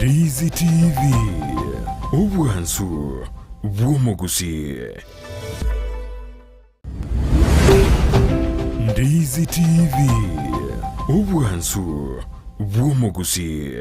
Ndizi TV, obwansu bw'omogusii. Ndizi TV, obwansu bw'omogusii.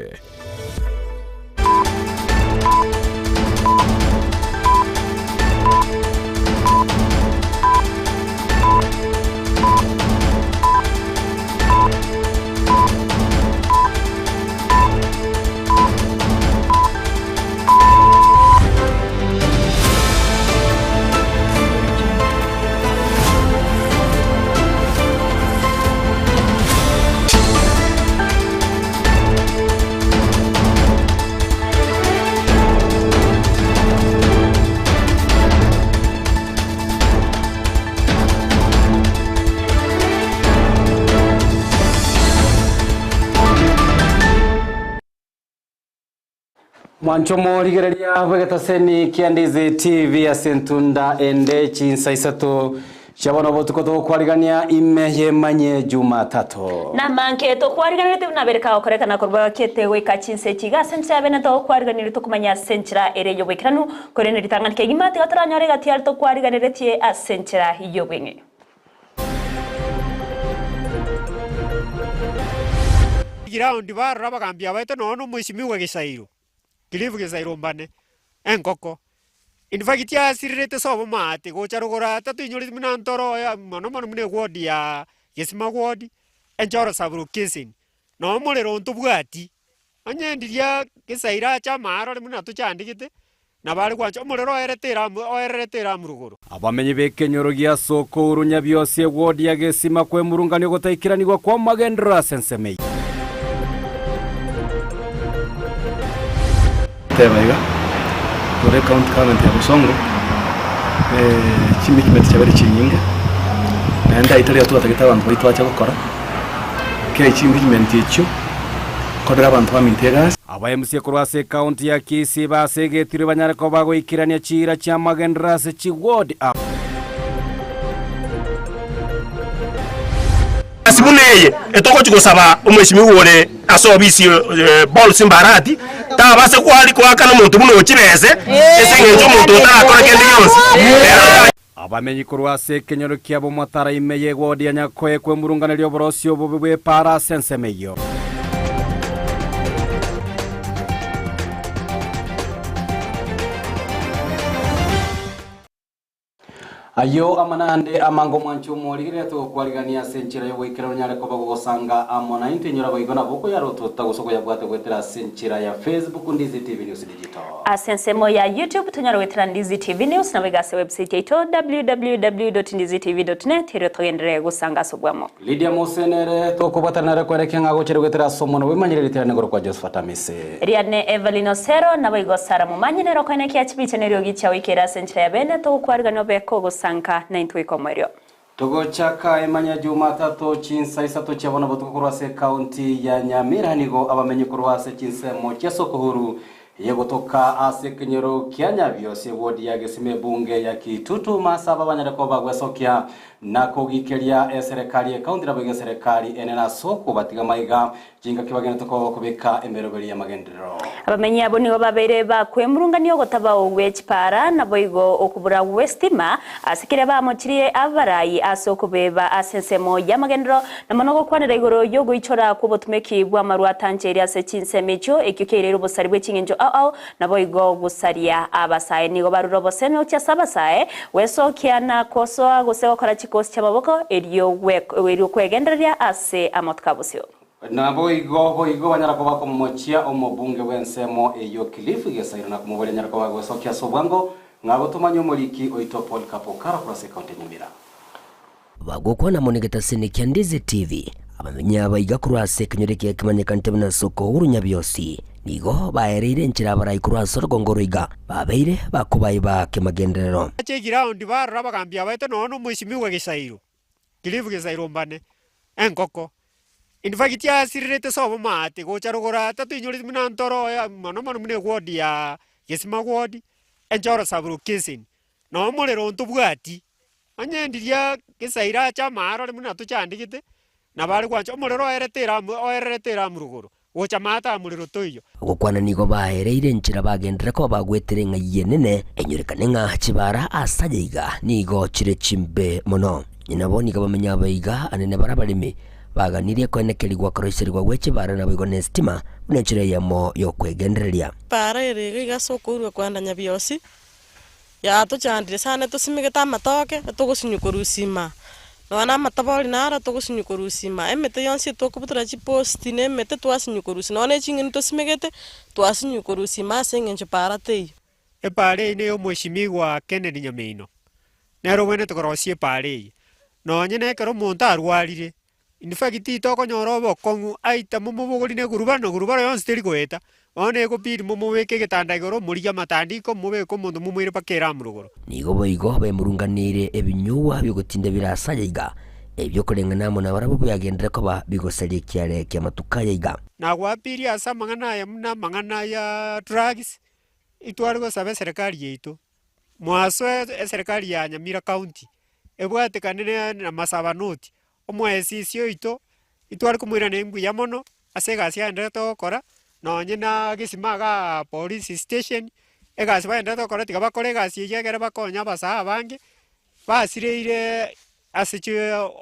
Mwancho morigereria bw'egetaseni kia Ndizi TV ase entunda ende chinsa isato chia bono botuko togokwarigania ime yemanye Jumatatu. Namanke tokwariganerete buna abere kagokorekana korwa bakete goika chinsa echi iga ase enchera y'abene togokwariganeria tokomanya ase enchera ere y'oboikeranu, korende ritang'ani kegima tiga toranyore egati aria tokwariganeretie ase enchera y'obweng'e. Ground barora abagambi abaete nonya na omwesimigwa Gisairo, Cliff Gisairo mbane, engoko. In fact asirerete sobo maate gocha rogoro aa tatoinyoreti buna ntoro oyo mono mono buna eward ya Gesima ward, Enchoro sub location, nonya omorero ntobwati. Onye ndiria Gisairo ache amaarore buna tochandegete, nabo are gwancha omorero oerete eramu oererete eramu rogoro. Abamenyi b'ekenyoro gia Sokoro Nyabiosi ewodi ya Gesima kwemurungania ogotaikeranigwa kw'amagenderero ase ensemo eyio. Teba iga, Igoro ecounty government ya Bosongo, chimikimeti chiabeire chinyinge, naende ayio tari twatagete abanto baito bache gokora, kera chimikimenti echio, nkorera abanto baminto egasi. Abaemusie korwa ase ecounty ya Kisii basegetirwe banyare koba goikerania chiira chi'amagenderero ase chiward abo. Ase buna eye, etogochia gosaba omwesimigwa ore ase obisi Paul Simbarati tabase kwari koakana omonto buna oyo chibese ase engencho omonto otarakora kende gionsi. Ere Abamenyi korwa ase ekenyoro kia Bomotara ime y'ewodi ya Nyakoe kwemurunganeria oborosi obobe bw'epaara ase ensemo eyio. Ayio amo nande amange omwanchi omorigereria togokwarigania ase enchera y'ogoikeranu onyare koba gogosanga amo naintwe inyora boigo nabo okoyarotota gose okoyabwata goetera ase enchera ya Facebook Ndizi TV News Digital. Ase ensemo ya YouTube tonyare goetera Ndizi TV News naboigo ase website yaito www.ndizitv.net erio togenderere gosanga ase obwamo. Lydia Mose nere tokobwatana nere kwerekia ng'a agochire goetera ase omonwa bw'emanyire ritirane igoro kwa Josephat Amisi. Riane Evelyn Osero, naboigo Sarah Momanyi nere okoenekia chibicha na eriogi chiagoikera ase enchera ya bene, togokwarigania obe kogosanka naintwe goika omoerio. Togochaka emanya Jumatatu chinsa isato chia bono botuko korwa ase ekaunti ya Nyamira nigo abamenyi korwa ase chinsemo chia Sokohuru Eyegotoka ase ekenyoro kia Nyabiosi ewodi ya Gesima ebunge ya Kitutu Masaba banyare koba gwesokia na kogikeria eserekari ekaunti naboigo eserekari enene ase okobatiga maiga chingaki bagenderete koba bakobeka emeroberi y'amagenderero. Abamenyi abwo nigo babeire bakwemurungania ogotabao gwe chipara naboigo okobura gw'estima ase keria bamochirie abarai ase okobeba ase ensemo y'amagenderero Na mono gokwanera igoro y'ogoichora kw'obotumeki bw'amarwa atancheire ase chinsemo echio, ekio kiaireire obosari bwe ching'encho ao ao, naboigo gosaria abasae. Nigo barure obosemi gochia ase abasae, gwesokia na kosoa gose gokora chikosi chi'amaboko, erio erio kwegendereria ase amatuko a bosio. Naboigo boigo banyara koba komomochia omobunge bw'ensemo eyio Cliff Gesairo na komoboria anyare koba gwesokia ase obwango ng'a gotomanya omoriki oito Polycarp Okara korwa ase ekaunti ya Nyamira. Bagokwana amo negetasini kia Ndizi TV, abamenyi aba iga korwa ase ekenyoro eke kemanyekanete buna Soko Uhuru Nyabiosi, nigo baereire enchera abarai korwa ase orogongo oro iga babeire bakobaiba kemagenderero. Ache eground barora abagambi abaete nonya na omwesimigwa Gisairo, Cliff Gisairo mbane, engoko. In fact asirerete sobo maate gocha rogoro aa tatoinyoreti buna ntoro oyo mono mono buna eward ya Gesima ward, Enchoro sub location, nonya omorero ntobwati. Onye ndiria Gesairo ache amaarore buna tochandegete, nabo are gwancha omorero oerete eramu oererete eramu rogoro. Gocha maate aa morero toiyo. Gokwana nigo baereire enchera bagenderere koba bagwetire ng'ai enene, enyorekane ng'a chibara ase aya iga nigo chire chimbe mono. Nabo nigo bamenye abaiga anene bare abaremi, baganirie koenekerigwa koroiserigwa gwe chibara naboigo nesitima buna enchera eyemo y'okwegendereria. Para ere iga iga ase okourwa kwenda nyabiosi, yatochandire sana tosimegete amatoke, togosinywa korusia imaa, nonya na amatabori naro togosinywa korusia imaa, emete yonsi etokobutora chiposti na emete twasinywa korusia, nonya na eching'eni tosimegete, twasinywa korusia imaa ase eng'encho para teiyo. Epaara eye neya omweshimiwa Kennedy Nyamino, nere obwenerete korosia epaara eye. Nonye na ekero omonto arwarire, in fact tokonyora obokong'u aita momobogori na egurubaro na gurubaro yonsi teri goeta, bono egobidi momobeke egetanda igoro morigie amatandiko mobeke omonto momoire mpaka eramu rogoro. Nigo boigo bemurunganirie ebinyugwa bi'ogotinda bire ase aya iga, ebio koreng'ana amo nabarabwo biagenderere koba bigosaria ekiare ki'amatuko aya iga. Nagwapirie ase amang'ana aya buna amang'ana ya drugs, Intware gosaba eserekari yaito, mwasoe eserekari ya Nyamira county, ebwatekane ne na masabanoti, omoesisi oito, intware komoiraneria mbuya mono, ase egasi agendererete gokora, nonye na gesima igaa police station, egasi bagendererete gokora tiga bakore egasi eywo ekere bakonye abasae abange, basireire Ase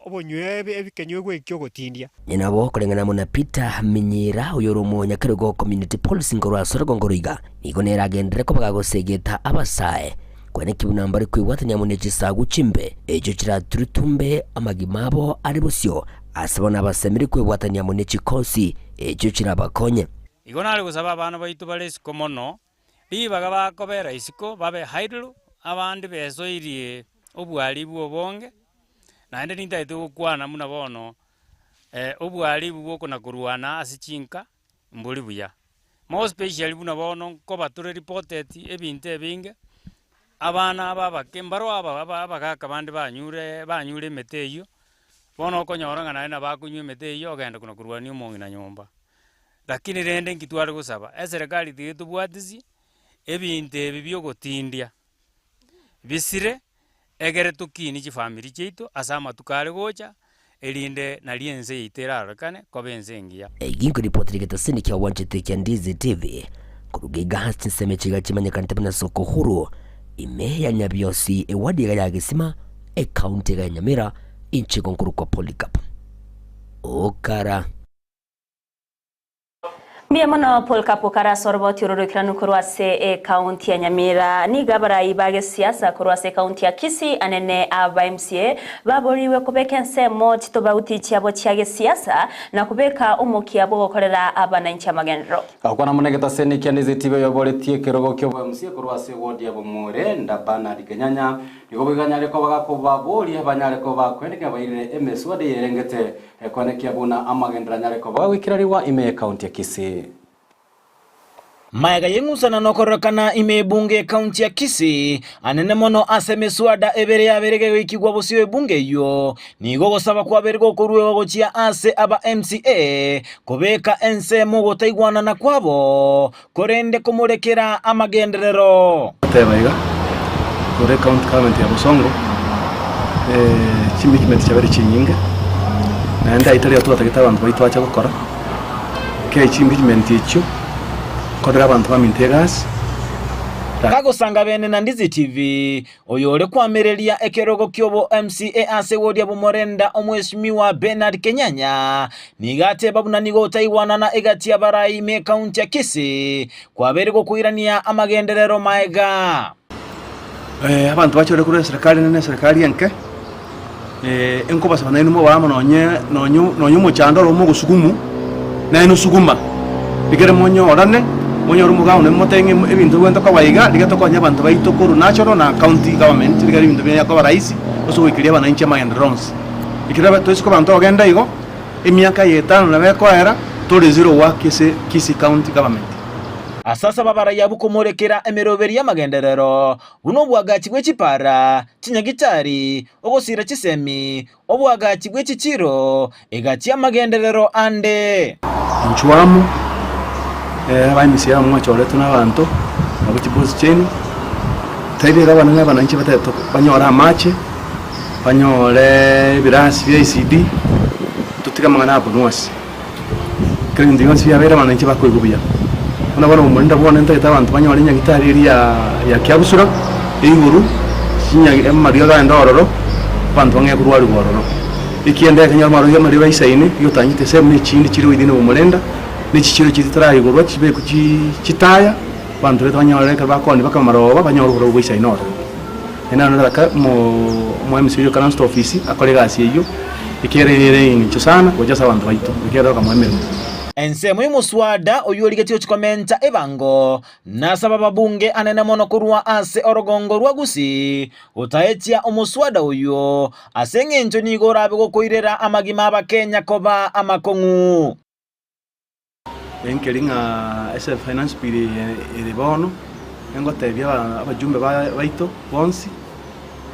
obonywe ebikenywegwa ekio ogotindia. Nabo koreng'ana amo na Peter Minyira oyore omonyakerogo community policing korwa ase orogongo roiga nigo nere agenderere koba gagosegeta abasae kweneki buna mbare kwebwatania amo ne chisagu chimbe echio chiraturutumbe amagima abo are bosio ase bono abasemire kwebwatania amo ne chikosi echio chirabakonye. Igo nare gosaba abana baito bare isiko mono, Ribaga bakobera isiko babe idle, abande besoirie obwaribu obonge, naende nintagete gokwana buna bono obwaribu bwa okonakorwana ase chinka mbori buya. More especially buna bono nkoba tore reported ebinto ebinge, abana aba abake mbaro aba aba abagaka bande banyure banyure emete eywo, bono okonyora ng'a naende nabo akonywa emete eywo ogenda kona korwania omong'ina nyomba. Lakini rende inki tware gosaba? Eserekari tiga etobwatisie ebinto ebi bia ogotindia, bisire egere tokinie chifamiri chiaito ase amatuko are gocha, erinde nario ense yaito erarorekane koba ense engiya. Eki nkoripoti rigetasini kia gwanchete kia Ndizi TV koruga iga ase chinsemo echi iga chimanyekanete buna Soko Huru ime ya Nyabiosi ewadi iga ya Gesima ekaunti iga ya Nyamira inche igo nkorokwa Polycarp Okara. Mbuya mono Paul Kapokara ase oroboti oro roikeranu korwa ase ekaunti ya Nyamira. Nigo abarai ba gesiasa korwa ase ekaunti ya Kisii anene aba MCA baborigwe kobeka ensemo chitobauti chiabo chia gesiasa na kobeka omokia bw'ogokorera abananchi amagenderero. Gakwana mono egetaseni kia Ndizi TV oyoboretie ekerogo ki'obo MCA korwa ase ewodi ya Bomore nda Bernard Kenyanya nigo boigo anyare koba gakobaboria banyare koba bakoendekia bairire emeswada eyerengete Ekoenekia buna amagenderero anyare koba goikererigwa ime y'Ekaunti ya Kisii. Magega y'eng'usanano kororekana ime y'ebunge y'ekaunti ya Kisii, anene mono ase emeswada ebere yabeire gegoikigwa bosio ebunge eyio, nigo ogosaba kwabeire gokoruegwa gochia ase aba MCA kobeka ensemo ogotaigwanana kwabo korende komorekera amagenderero. Goteba iga, kore ecounty government ya Bosongo, chimigimenti chiabeire chinyinge, naende ayio tari twatagete abanto baito bache gokora, kei chimigimenti echio, korera abanto baminto egasi. Kagosanga bene na Ndizi TV, Oyore kwamereria ekerogo ki'obo MCA ase woria bw'omorenda Omweshimiwa Bernard Kenyanya nigo ateba buna nigo otaigwanana egati y'abarai ime ekaunti ya Kisii kwabeire gokoirania amagenderero maega. Abanto bachore korwa eserekari enene na eserekari enke, enkobasaba nainwe mobe amo nonye nonye nonye omochando oro omogosugumu, nainwe suguma, rigere monyorane, monyore omogao nainwe motebe ng'a ebinto bigwente koba iga, rigia tokonye abanto baito korwa national na county government, rigere ebinto biria koba rahisi, ase ogoikeria abananchi amagenderero onsi. Ekero toise koba ntogenda igo, emiaka eye etano nabo ekoera, tore zero work ase Kisii county government. Ase asaba abarai abwo komorekera emeroberi y'amagenderero, buna obwagachi bwe chipara, chinyagitari, ogosiira chisemi, obwagachi bwe chichiiro, egati y'amagenderero ande. Inchuo amo, abaimisia amo mwachoretwe nabanto, nabo chibosi chiaino, tari rero abanene abananchi batagete banyore amache, banyore ebirasi bia ECD, totige amang'ana abwo nonsi. Ekero ebinto bionsi biabeire abanto inche bakoigwa buya. Buna bono omorinda bwane ntagete abanto banyore enyagitari eria ya kiabusura, eiguru, chinya amariogo agende ororo, abanto bang'ee korwarigwa ororo. Ekiagera ekero amariogo amariogo aisaine, igo otanyete ensemo echinde chire within omorinda, na echi chire chitaraigorwa chibekwe chi chitaya, abanto baria banyore ekero bakooni mpaka amaroba banyore oborabu boisaine ororo. Naende naro nataka omo omo MC oyio okaranste ofisi akore egasi eyio, ekiagera ere eng'encho sana gocha ase abanto baito, ekiagera tokamoa emeremo. Ensemo y'omoswada oyio origetie gochia komenta ebango, nasaba ababunge anene mono korwa ase orogongo rwa Gusii gotaetia omoswada oyio, ase eng'encho nigo orabe gokoirera amagima 'Abakenya koba amakong'u. Enkeri ng'a ase finance bill eye ere bono, engotebia abajumbe baito bonsi,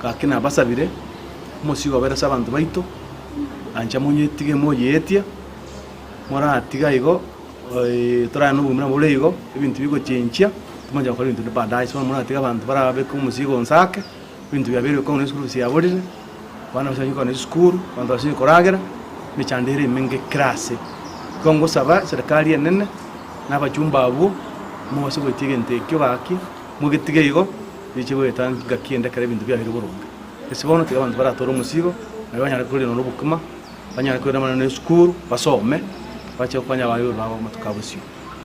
gaki nabasabire, omosigo obere ase abanto baito, ancha monyetige moyeetie, moratiga igo torare na obogima bore igo, ebinto bigochenchia, tomache gokora ebinto binde baadaye. Bono moratiga abanto barabeke omosigo onsi ake, ebinto biabeire bikong'u na esukuru fees yaborire, abana basinye kogenda esukuru, abanto basinye koragera, emechando ere emenge kera ase. Igo ngosaba eserekari enene, na abachumba abwo, mobase goetia egento ekio gaki, mogetige igo, riche goeta ngaki ende ekero ebinto biabeire boronge. Ase bono tiga abanto baratore omosigo, nario banyare korenda noro obokima, banyare korenda amang'ana na esukuru, basome, bache gokonya abaibori babo amatuko a bosio.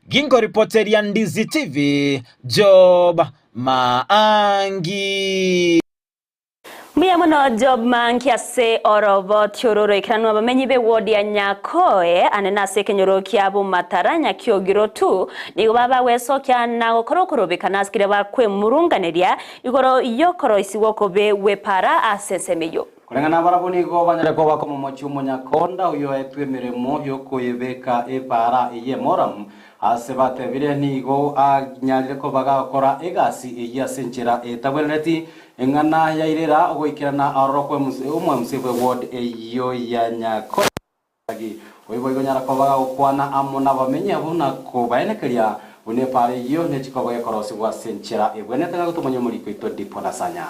Ginkoripoteria Ndizi TV, Job Maangi. Mbuya mono Job Maangi ase oroboti oro oroikeranu abamenyi be ward ya Nyakoe ane nase ekenyoro kia Bomatara Nyakiogiro tu nigo babagwesokia na gokora okorobekana ase keria bakwemurunganeria igoro yokoroisigwa okobe gw'epara ase ensemo eyio. Koreng'ana nabarabwo nigo banyare koba komomochia omonyakonda oyio oetwe emeremo y'okoyebeka epaara eye Moram, Aase batebire nigo anyarire koba gagokora egasi eyio ase enchera etabwenereti, eng'ana yairera ogoikerana aroro kw'omwemc bwe ward eyio ya Nyakoyagi. Oyo boigo onyara koba gagokwana amo nabamenyi abwo na kobaenekeria buna epaara eyio nechikoba gekorosigwa ase enchera ebwenerete ng'a gotomanya omoriko oito Dipo Nasanya.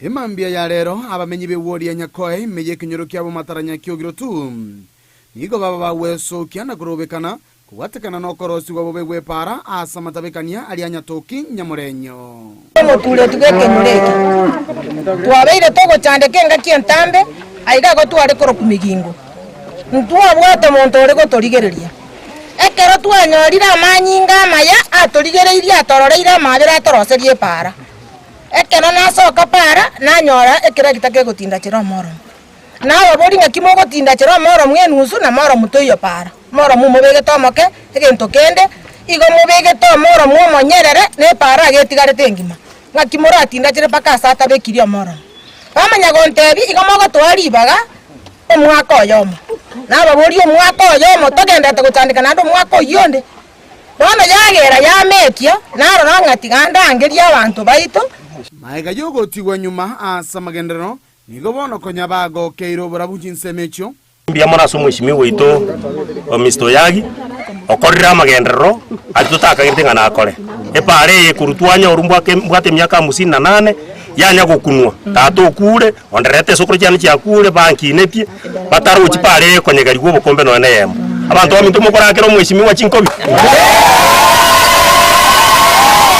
Emambia ya rero abamenyi b'ewodi ya Nyakoe ime y'ekenyoro kia Bomataranya kiogiro tu nigo baba bagwesokia na korobekana kobwatekana nokorosigwa bobe gw'epaara ase amatabekania aria Nyatoki Nyamorenyo. Omoturetu bw'ekenyoro eke twabeire togochandeka engaki entambe, aiga igo tware korokwa Migingo. Ntwabwate monto ore gotorigereria. Ekero twanyorire amanyinga amaya atorigereirie atororeire amaabera atoroserie epaara. Ekero nasoka paara, nanyora ekeragita kegotinda-chera omoromo. Nababoria, Ng'aki mogotinda-chera omoromo enusu na moromo toiyo paara? Moromo mobegete omoke, egento kende, igo mobegete omoromo omonyerere, na epaara iga etigarete engima. Ng'aki moratindachere mpaka ase atabekirie omoromo? Bamanya gontebia, Igo mogotoa ribaga omwaka oyomo. Nababorie omwaka oyomo togenderete gochandeka naende omwaka oyio onde. Bono yagera yamekia, narora ng'a tiga ndangerie abanto baito. Magega y'ogotigwa nyuma ase amagenderero, nigo bono konya bagokeire oborabu chinsemo echio. Mbuya mono ase omweshimiwa oito Mister Oyagi, okorire amagenderero aria totakagerete ng'a nakore. Epaara eye korwa twanyorwa mbwake mbwate emiaka hamsini na nane, yanya gokunwa, tata okure, ondererete esokoro chiane chiakure, bankinetie, batarochi paara eye ekonyegerigwa obokombe nonya na eyemo. Abanto baminto mokorakera omweshimiwa chinkobi?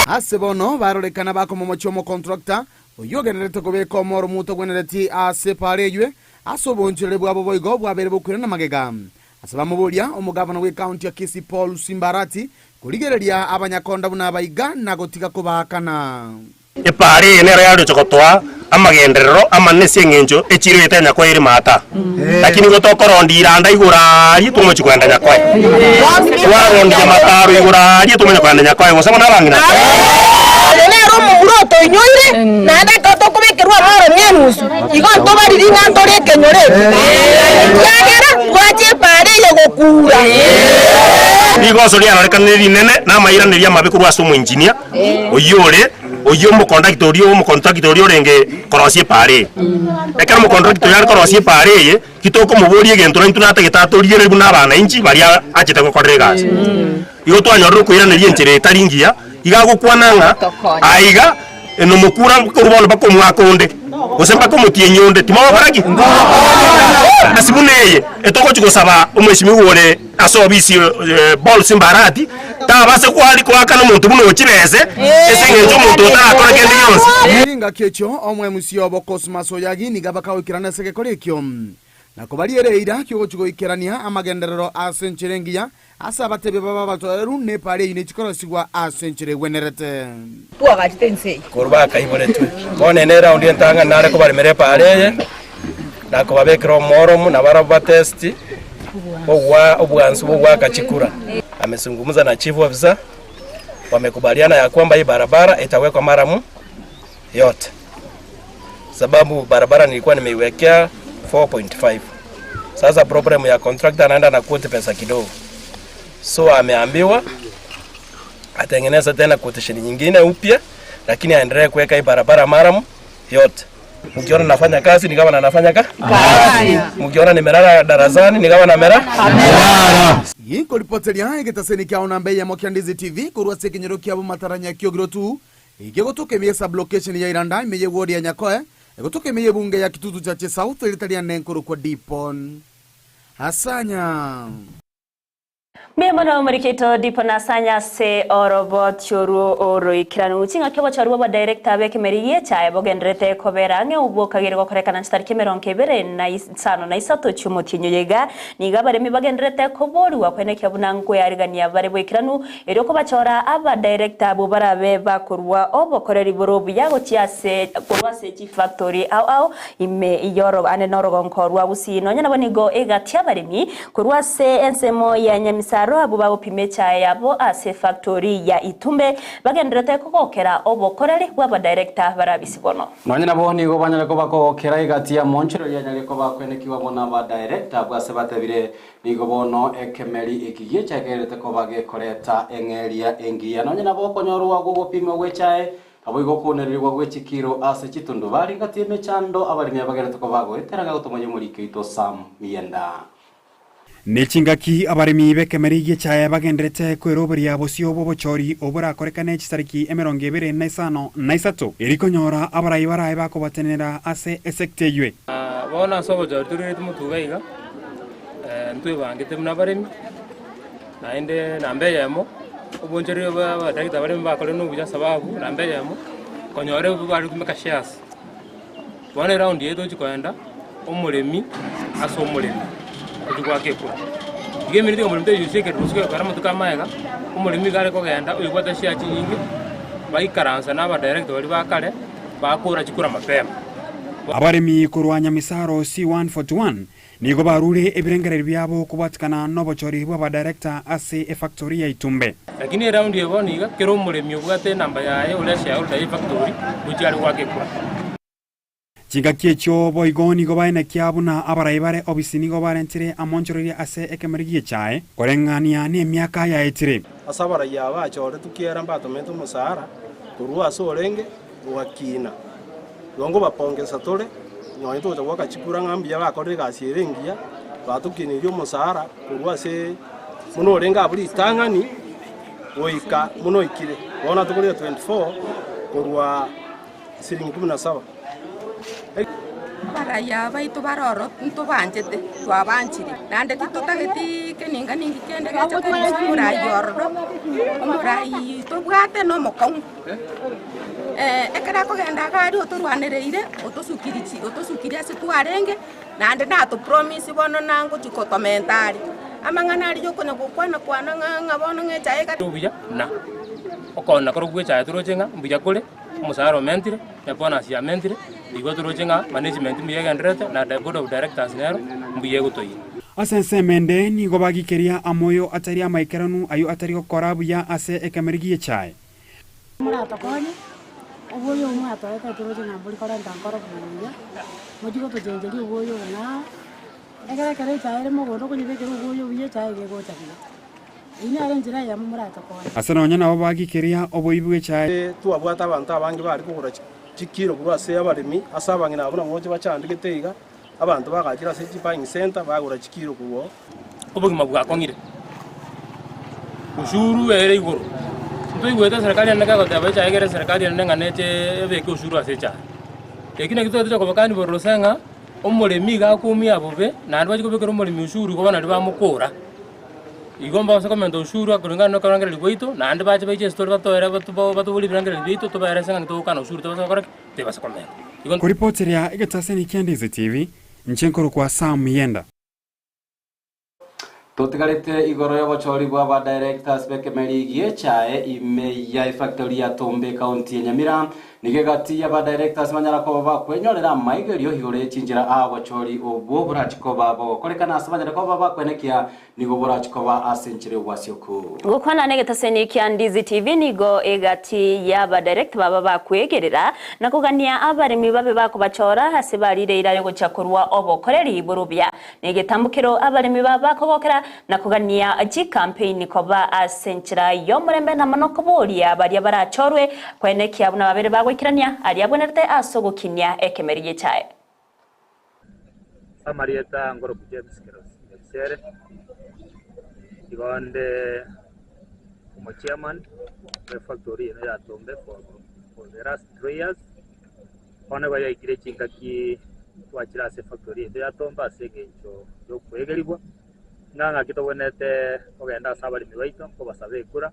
Ase bono barorekana bakomomochia omokontrakta oyio ogendererete kobeka omoro motagwenereti ase epaara eywe, Ase obonchoreri bwabo boigo bwabeire bokoirana magega. Ase bamoboria, omogavana bw'ecounty ya Kisii Paul Simba Arati korigereria abanyakonda buna abaiga na gotiga kobaakana. Epaara eye nero yaroche gotoa amagenderero amanene ase eng'encho echiro eye tenyakoe ere maata. Lakini igo tokorondia iranda igoro aaria tomochie kogenda nyakoe. Twarondia mataro igoro aaria tomanye kogenda nyakoe gose bono abang'ina. Oyo nere omomura otoinyoire, naende ekero tokobekerwa amoro ng'enusu, igo ntobariri ng'a ntore ekenyoro eke, ekiagera twacha epaara eye gokuura. Rigoso riarorekanire rinene na amairanerio amabe korwa ase omoinjinia oyio ore oyio omokondakta oria omokontrakta oria orenge korosia epaara eye. Ekero omokontrakta oyo are korosia epaara eye, titokomoboria egento naintwe natagete atorigererie buna abanainchi baria achete gokorera egasi. Igo twanyorire okoiraneria enchera etari engiya, iga agokwana ng'a aiga. Nomokura korwa bono mpaka omwaka onde, gose mpaka omotienyi onde, timogokora ki? Ase buna eye, etogochia gosaba omweshimiwa ore ase obisi Paul Simbarati, tabase kwari koakana omonto buna oyo chibese, ase eng'encho omonto oyo tarakora kende gionsi. Chingaki echio omwemusi obo Cosmas Oyagi nigo abakagoikerana ase egekora ekio, na kobariera eira ki'ogochia goikerania amagenderero ase enchera engiya ase abatebia babo abatoereru, na epaara eyio nechikorosigwa ase enchera egwenerete. Twagachete ense eye. Korwa bakaiboretwe. Bono ene eraundi entang'ani nare kobaremera epaara eye, na kobabekera omworomu, na barabwo batesti ogwa obwansu bw'ogoaka chikura. Amezungumza na chief officer, wamekubaliana ya kwamba hii barabara itawekwa maramu yote sababu barabara nilikuwa nimeiwekea 4.5 sasa problem ya contractor anaenda na quote pesa kidogo so ameambiwa atengeneze tena quotation nyingine upya lakini aendelee kuweka hii barabara maramu yote mkiona nafanya kazi ni kama na nafanya ka Kazi. mkiona nimelala darasani ni kama namera Ginkoripoteria egetaseni kiao namba eyemo kia Ndizi TV korwa ase ekenyoro kiabo Mataranya kiogiro tu Ekegotoka ime ye sub-location ya Iranda ime ye ward ya Nyakoe, egotoka ime y'ebunge ya Kitutu Chache South erieta riane nkorokwa Dipon Asanya. Mbuya mono omorikito Dipon Asanya ase oroboti orwo oroikeranu. Ching'aki obochori bw'abadirector b'ekemeri gi'echae bogendererete kobera ang'e obwo kagere gokorekana chitariki emerongo ebere na isano na isato chi'omotienyi oyo iga. Nigo abaremi bagendererete koborigwa kwenekia buna nkoearigania bare boikeranu Erio kobachora abadirector abwo barabe bakorua obokoreri bore obuya gochia ase korwa ase chifactory ao ao ime y'oro ande norogonko rwa Gusii. Nonya nabo nigo egati abaremi korwa ase ensemo ya Nyamisaro abwo bagopima echae yabo ase efactory ya Itumbe bagendererete kogokera obokoreri bw'abadirector barabisi bono. Nonya nabo nigo banyare koba kogokera egati ya monchero yanyare koba kwenekiwa buna abadirector abwo ase batebire Nigo bono ekemeri eki giechakerete koba gekoreta eng'eria engiya, nonya nabo okonyorwa gw'ogopimwa gw'echae, naboigo okounererigwa gwe chikiro ase chitundubari gati y'emechando abaremi abagerete koba goetera ng'a gotomoyia omoriki oito Sam Mienda. Ne chingaki abaremi b'ekemeri gi'echae bagenderete kweroberia bosio bw'obochori oborakorekane chisariki 26, eri konyora abarai barae bakobatenenera ase esekta eywe. Bono ase obochori torireti motuga iga, ntwebangete buna abaremi, naende namba eyemo, obonchoreria bwa abadaktari abaremi bakore nobuya sababu namba eyemo, konyora ebi bare gotumeka shares. Bono eraundi eye tochi koenda, omoremi ase omoremi, tochi goaka ekura. Iga eminto ya omoremi toyusie ekerero gose kegokora amatuko amaega, omoremi iga are kogenda oyobwate share chinyinge, baikaransa na abadirector baria ba kare, bakora chikura mapema. Abaremi korwa Nyamisaro C141 nigo barure ebirengererio biabo kobwatikana nobochori bw'abadirector ase efactory ya Itumbe. Lakini eraundi eye bono iga, kera omoremi obwate enamba yaye oria shareholder ye efactory gochia are goaka ekura. Chingaki echio boigo nigo baenekia buna abarai bare obisi nigo barentire amonchoreria ase ekemeri gi'echae, koreng'ania nemiaka yaetire. Ase abarai aba achoretwe kiera mbatomete omosara korwa ase orenge ogakina. Igo nkobapongesa tore, nonya togocha goaka chikura ng'a mbuya bakorire egasi ere engiya, batokinirie omosara korwa ase buna orenge abwo ritang'ani goika buna oikire. Bono atokorire 24 korwa siringi kumi na saba. Abaraiya baito bare ororo ntobanchete, twabanchire, naende titotageti keninga ninki kende geche korisia omorai ororo, omorai tobwate nomokong'u. Ekero akogenda iga aria otorwanereire, otosukiri chi otosukirie ase twarenge, naende natopromise bono nangochia kotomenta are. Amang'ana aria ya okonya gokwana kwana ng'a ng'a bono ng'a echae ega. Obuya na okoona korwa gwe echae toroche ng'a mbuya kore, omosara omentire, ne bonus yamentire, igo toroche ng'a management mbuya egendererete na the board of directors nero mbuya egotoira. Ase ensemo ende nigo bagikeria amoyo atari amaikeranu ayio atari gokora buya ase ekemeri gi'echae. Moratokonye, obwoyo obo mwatoete toroche ng'a mbori korenta nkoro buya, mochie gotochencheria obwoyo obo ng'ao, ekero ekero echae ere mogondo okonyebekera obwoyo obuya echae iga egocha buya. Eyio nere enchera eyemo moratokonye. Ase nonya nabo bagikeria oboibi bw'echae. Twabwate abanto abange bare kogora chikiro korwa ase abaremi, ase abang'ina abwo nabo gocha bachandegete iga, abanto bagachire ase chibuying centre bagora chikiro korwa oo. Obogima bwakong'ire, ushuru ere igoro. Ntoigwete eserekari ende kegoteba echae egere eserekari ende ng'a neche ebeke ushuru ase echae. Eki nakio togocha kobakani bororo ase ng'a, omoremi iga akoumia bobe, naende bachia kobekera omoremi ushuru igo bono naria bamokora. Igo mbabase komenta ushuru kulingana na okorengereria gwaito, naende bache baiche ase tore batoere batoborie ebirengererio biaito tobaere ase ng'a ntogokana ushuru tobase gokora ki? Tebase komenta. Igo. Koripoteria egetaseni kia Ndizi TV, inche nkorokwa Sam Yenda. Totigarete igoro y'obochori bwa aba directors b'ekemeri gi'echae ime ya efactory ya Tombe ekaunti ya Nyamira. Nigo egati y'aba directors banyara koba bakwenyorera amaigerio igoro ye chinchera aa obochori obwo borachi koba bogokorekana ase banyare koba bakwenekia nigo borachi koba ase enchera y'obwasioku. Gokwana negetaseni kia Ndizi TV nigo egati y'aba director baba bakwegerera na kogania abaremi babe bakobachora ase barire eira yogochia korwa obokoreri borobia Negetambokero abaremi ba bakogokera na kogania chikampeini koba ase enchera y'omorembe na mono koboria baria barachorwe koenekia buna babere bagoikerania aria abwenerete ase ogokinia ekemeri gi'echae. Ase amarieta nkorokwa James Kerosi Nyabisere, igo nde omochairman bwe factory eno ya Tombe for the last 3 years. Bono igo yaikire chingaki twachire ase efactory yaito ya Tombe ase engencho y'okoegerigwa, ng'a ng'aki tobwenerete kogenda ase abaremi baito kobasaba ekura,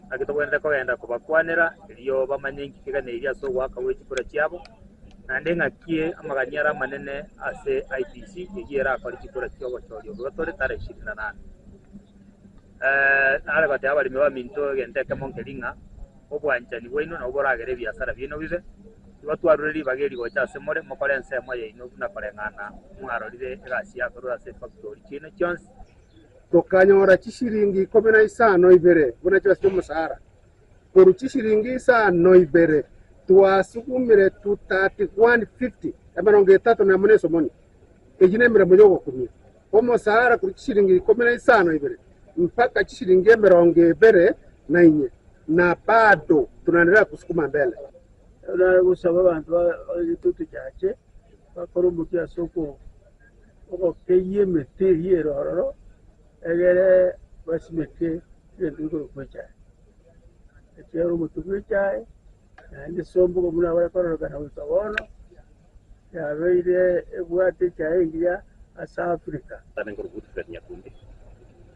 ng'aki tobwenerete kogenda kobakwanera erio bamanye inki keganeirie ase ogoaka gwe chikura chiabo, naende ng'aki amagani are amanene ase IEBC eyio erakore chikura chi'obochori obo tore tarehe ishirini na nane. Nare goteba abaremi baminto egento ekemo nkeri ng'a obwanchani bwaino nabwo boragere ebiasara biaino bibe. Igo twarure ribaga eri gocha ase more, mokore ensemo yaino buna koreng'ana mwarorire egasi yakorwa ase efactori chiaino chionsi. Tokanyora chishilingi ikomi na isano ibere buna chibesa chi'omosara. Korwa chishilingi isano ibere twasugumire to 31.50, emerongo etato nemo na esomoni. Eyio nemeremo y'ogokumia. Omosara korwa chishilingi ikomi na isano ibere mpaka chishilingi emerongo ebere na inye, na bado tunaendelea kusukuma mbele. Nare gosaba abanto ba egetoto kiache bakore omokia ase ogokeyia emete eria ere ororo, egere basimeke egento gekorokwa echae. Ekiagera omote bw'echae naende esombogo buna bare kororekana goika bono, yabeire ebwate echae engiya ase Africa. Tane nkorwa Goodfred Nyakundi,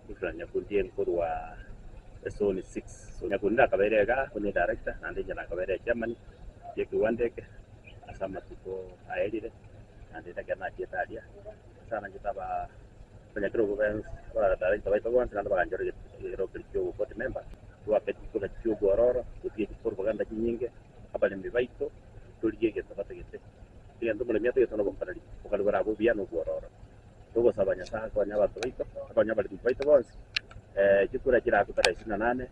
Goodfred Nyakundi nkorwa esoni 6. So Nyakundi nakabeire iga onye director naende inche nakabeire chairman ye ekiwanda eke ase amatuko aerire naende ekero nachiete aria ase nanchete aba abanyakerogo bensi aba director baito bonsi naende baganchora ekeroko keria kia oboboard member twake chikura chia obwororo totige chipropaganda chinyinge abaremi baito torigie egento batagete. Egento omoremi atagete nobokoreri, obokori borabe obuya na obwororo. Togosaba Nyasae akonye abanto baito, akonye abaremi baito bonsi, chikura chirakwe tarehe ishirini na nane.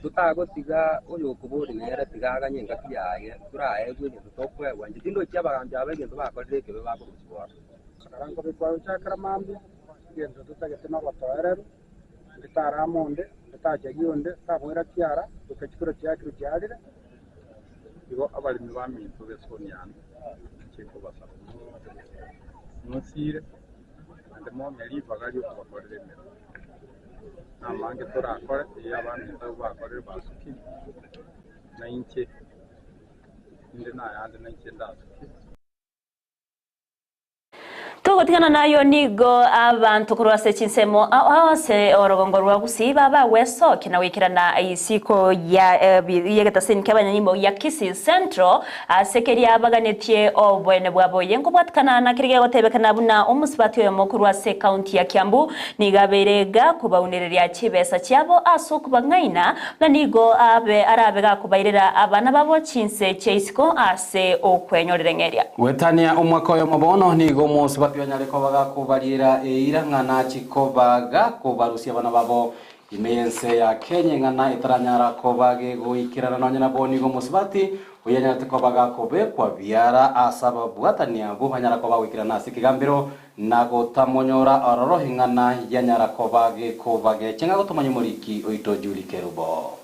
Totagotiga oyokoboria nere tiga aganye engaki yaye, toraegwe egento tokoegwa. Inche tindochi abagambi aba egento bakorire ekebe bakorusigwa ororo. Karankobe kwagochakera mambia, egento totagete nobotoereru, onde tarama onde, onde tachagia onde, taboira kiara, goika chikura chiakirwe chiarire. Igo abaremi baminto b'esoni yane, inche nkobasaba monsiire, naende mong'e ribaga ri'okobakorera emeremo. Namange torakore eyio abaminto abwo bakorire basukire, na inche inde nayande nainche ndasukie. Togotigana nayo nigo abanto korwa ase chinsemo ao ao ase orogongo rwa Gusii babagwesokia na goikerana isiko ya y'egetaseni ki'abanyanyimbo ya Kisii Central ase keria baganetie oboene bwabo. Eye nkobwatikana na keria gegotebekana buna omosubati oyomo korwa ase ekaunti ya Kiambu nigo abeire gakobaunereria chibesa chiabo ase okobang'aina buna nigo abe arabe gakobairera abana babo chinse chia isiko ase okwenyorera eng'eria. Goetania omwaka oyomo bono nigo omosubati onyare koba gakobariera eira ng'a nachie koba gakobarusia abana babo ime y'ense ya Kenya eng'ana etaranyara koba gegoikerana nonye nabo nigo omosubati oyio anyarete koba gakobekwa biara ase ababwatani abwo banyara koba goikerana ase ekegambero na gotamonyora ororo eng'ana yanyara koba gekoba geche ng'a gotomanya omoriki oito Julie Kerubo.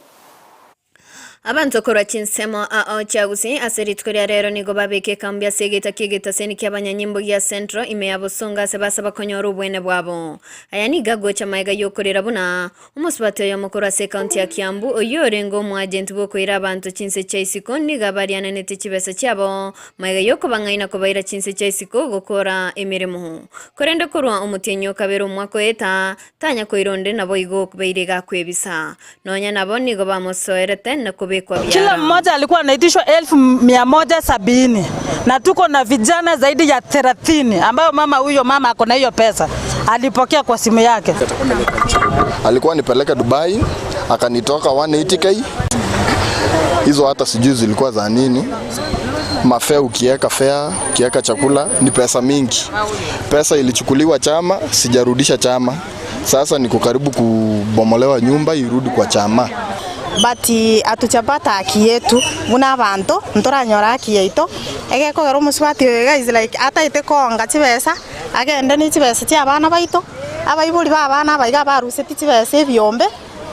Abanto korwa chinsemo ao chia Gusii ase rituko ria rero nigo babeka ekambi ase egeita ki'egetaseni ki'abanyanyimbo gia Central ime ya Bosongo ase basaba konyora obwene bwabo. Aya nigo agocha magega y'okorera buna omosubati oyomo korwa ase ekaunti ya Kiambu oyio orenge omoagenti bw'okoira abanto chinse chia isiko nigo abariananetie chibesa chiabo magega y'okobang'aina kobaira chinse chia isiko gokora emeremo. Korende korwa omotienyi o kabere omwaka oeta Tanya koira onde naboigo obeire gakwebisa. Nonya nabo nigo bamosoerete na kobekwa Kila biara. mmoja alikuwa anaitishwa 170,000 na tuko na vijana zaidi ya 30 ambayo mama huyo mama ako na hiyo pesa alipokea kwa simu yake. Alikuwa nipeleke Dubai akanitoka 180k. Hizo hata sijui zilikuwa za nini. Mafea, ukiweka fea, ukiweka chakula ni pesa mingi. Pesa ilichukuliwa chama, sijarudisha chama. Sasa niko karibu kubomolewa nyumba irudi kwa chama. But atuchapata haki yetu buna abanto ntoranyora haki yaito egekogera omosubati oyo iga is like ataete koonga chibesa agende ne chibesa chia abana baito abaibori ba abana aba iga baruseti chibesa ebiombe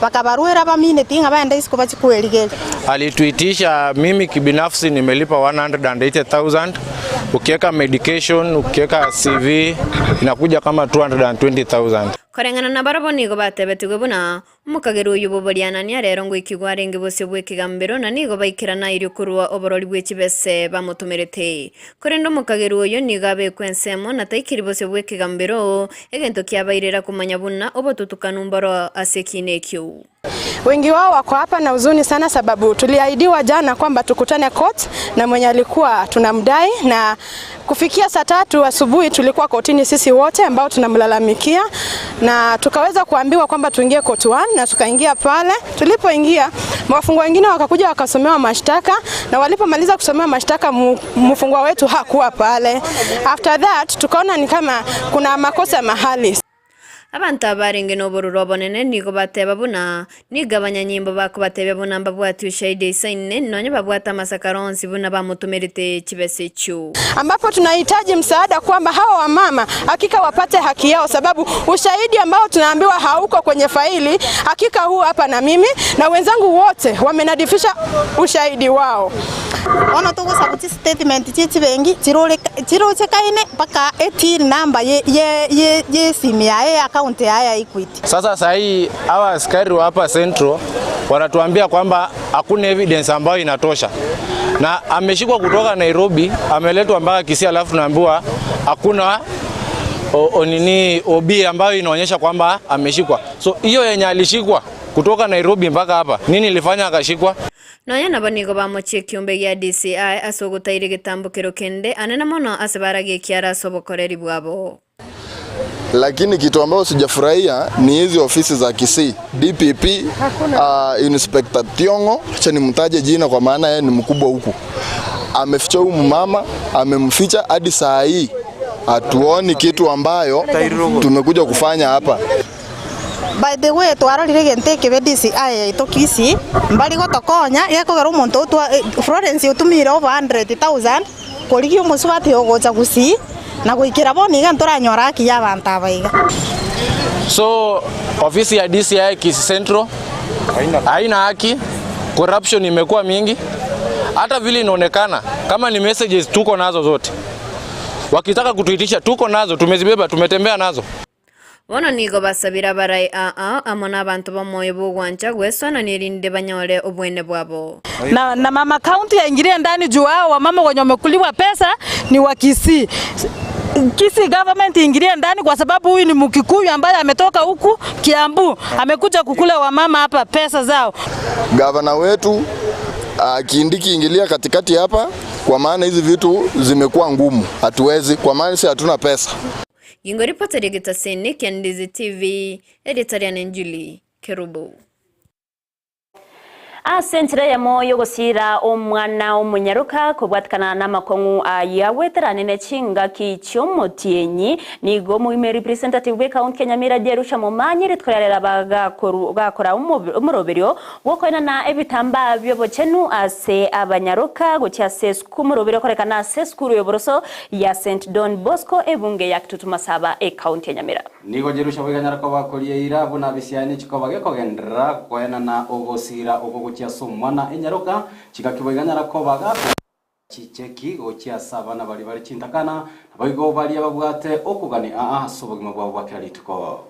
bakabaruera bamineti ng'a baende isiko bachie kwerigeria. Alituitisha, mimi kibinafsi nimelipa 180,000 ukiweka medication, ukiweka CV inakuja kama 220,000. Koreng'ana nabarabwo nigo batebetigwe buna omokagera oyio bw'oborianania rero ngoikigwa arenge bosio bw'ekegambero, na nigo baikeranairie korua oborori bwe chibese bamotomerete. Korende omokagera oyo nigo abekwe ensemo na taikiri bosio bw'ekegambero, egento kiabairera komanya buna obotutukanu mboro ase ekiina ekio. Wengi wao wako hapa na huzuni sana sababu tuliahidiwa jana kwamba tukutane court na mwenye alikuwa tunamdai, na kufikia saa tatu asubuhi tulikuwa kotini sisi wote ambao tunamlalamikia, na tukaweza kuambiwa kwamba tuingie court 1 na tukaingia pale. Tulipoingia wafungwa wengine wakakuja wakasomewa mashtaka, na walipomaliza kusomewa mashtaka mfungwa wetu hakuwa pale. After that tukaona ni kama kuna makosa mahali. Abanto abarenge nobororo obonene nigo bateba buna, Nigo abanyanyimbo bakobatebia buna mbabwate ushaidi eisaine, nonya babwate amasakara onsi buna bamotomerete chibesa echio. Ambapo tunahitaji msaada kwamba hawa wamama hakika wapate haki yao, sababu ushahidi ambao tunaambiwa hauko kwenye faili, hakika huu hapa, na mimi na wenzangu wote wamenadifisha ushahidi wao. Bono togosaba chistatement chie chibenki chirochekaine mpaka eTIN number y'esimi yaye ya account yaye ya Equity. Sasa saa hii hawa askari wa hapa Central wanatuambia kwamba hakuna evidence ambayo inatosha, na ameshikwa kutoka Nairobi ameletwa mpaka Kisii, alafu tunaambiwa hakuna nini OB ambayo inaonyesha kwamba ameshikwa. So hiyo yenye alishikwa kutoka Nairobi mpaka hapa, nini ilifanya akashikwa? Nonya nabo nigo bamochia ekiombe gia DCI ase ogotaira egetambokero kende anene mono ase baragie ekiara ase obokoreri bwabo. Lakini kitu ambayo sijafurahia ni hizi ofisi za Kisii DPP, Inspector Thiong'o, acha nimtaje jina kwa maana yeye ni mkubwa huku, ameficha huyu mama, amemficha hadi saa hii hatuoni kitu ambayo tumekuja kufanya hapa. By the way twarorire egento ekebe DCI yaito Kisii mbari gotokonya gekogera omonto otwa Florence otumire over 100,000 korigia omosubati ogocha Gusii na goikera bono iga ntoranyora haki ya abanto aba iga. So ofisi ya DCI Kisii Central haina haki, corruption imekuwa mingi. Hata vile inaonekana kama ni messages tuko nazo zote, wakitaka kutuitisha tuko nazo, tumezibeba, tumetembea nazo. Bono nigo basabire abarai aa amo nabanto b'omoyo bw'ogwancha gwesoanania erinde banyore obwene bwabo. Na, na mama county aingilie ndani juu hao wamama wenye wamekuliwa pesa ni wa Kisii. Kisii government ingilie ndani kwa sababu huyu ni Mkikuyu ambaye ametoka huku Kiambu, amekuja kukula wamama hapa pesa zao. Gavana wetu Kindiki ingilia katikati hapa, kwa maana hizi vitu zimekuwa ngumu, hatuwezi, kwa maana sisi hatuna pesa. Gingo ripota ri'egetaseni kia Ndizi TV, erieta riane Julie Kerubo. Ase enchera eyemo y'ogosiira omwana omonyaroka kobwatikana namakong'u ayio agweterane ne chingaki chi'omotienyi, nigo omogima representative bw'ecounty ya Nyamira Jerusha Momanyi rituko riarera bagakora omoroberio bw'okoenana ebitambaa bi'obochenu ase abanyaroka gochia ase esukuru omoroberio okorekana ase esukuru y'oboroso ya St Don Bosco ebunge ya Kitutu Masaba ecounty ya Nyamira. Nigo Jerusha boigo anyare koba koria eira buna bisiani chikoba gekogenderera koenana ogosiira oko gochia. gochia ase omwana enyaroka, chigaki boigo anyara koba gakogwa chicheki gochia ase abana baria bare chintakana, naboigo baria babwate okogania aa ase obogima bwabo bwa kera rituko.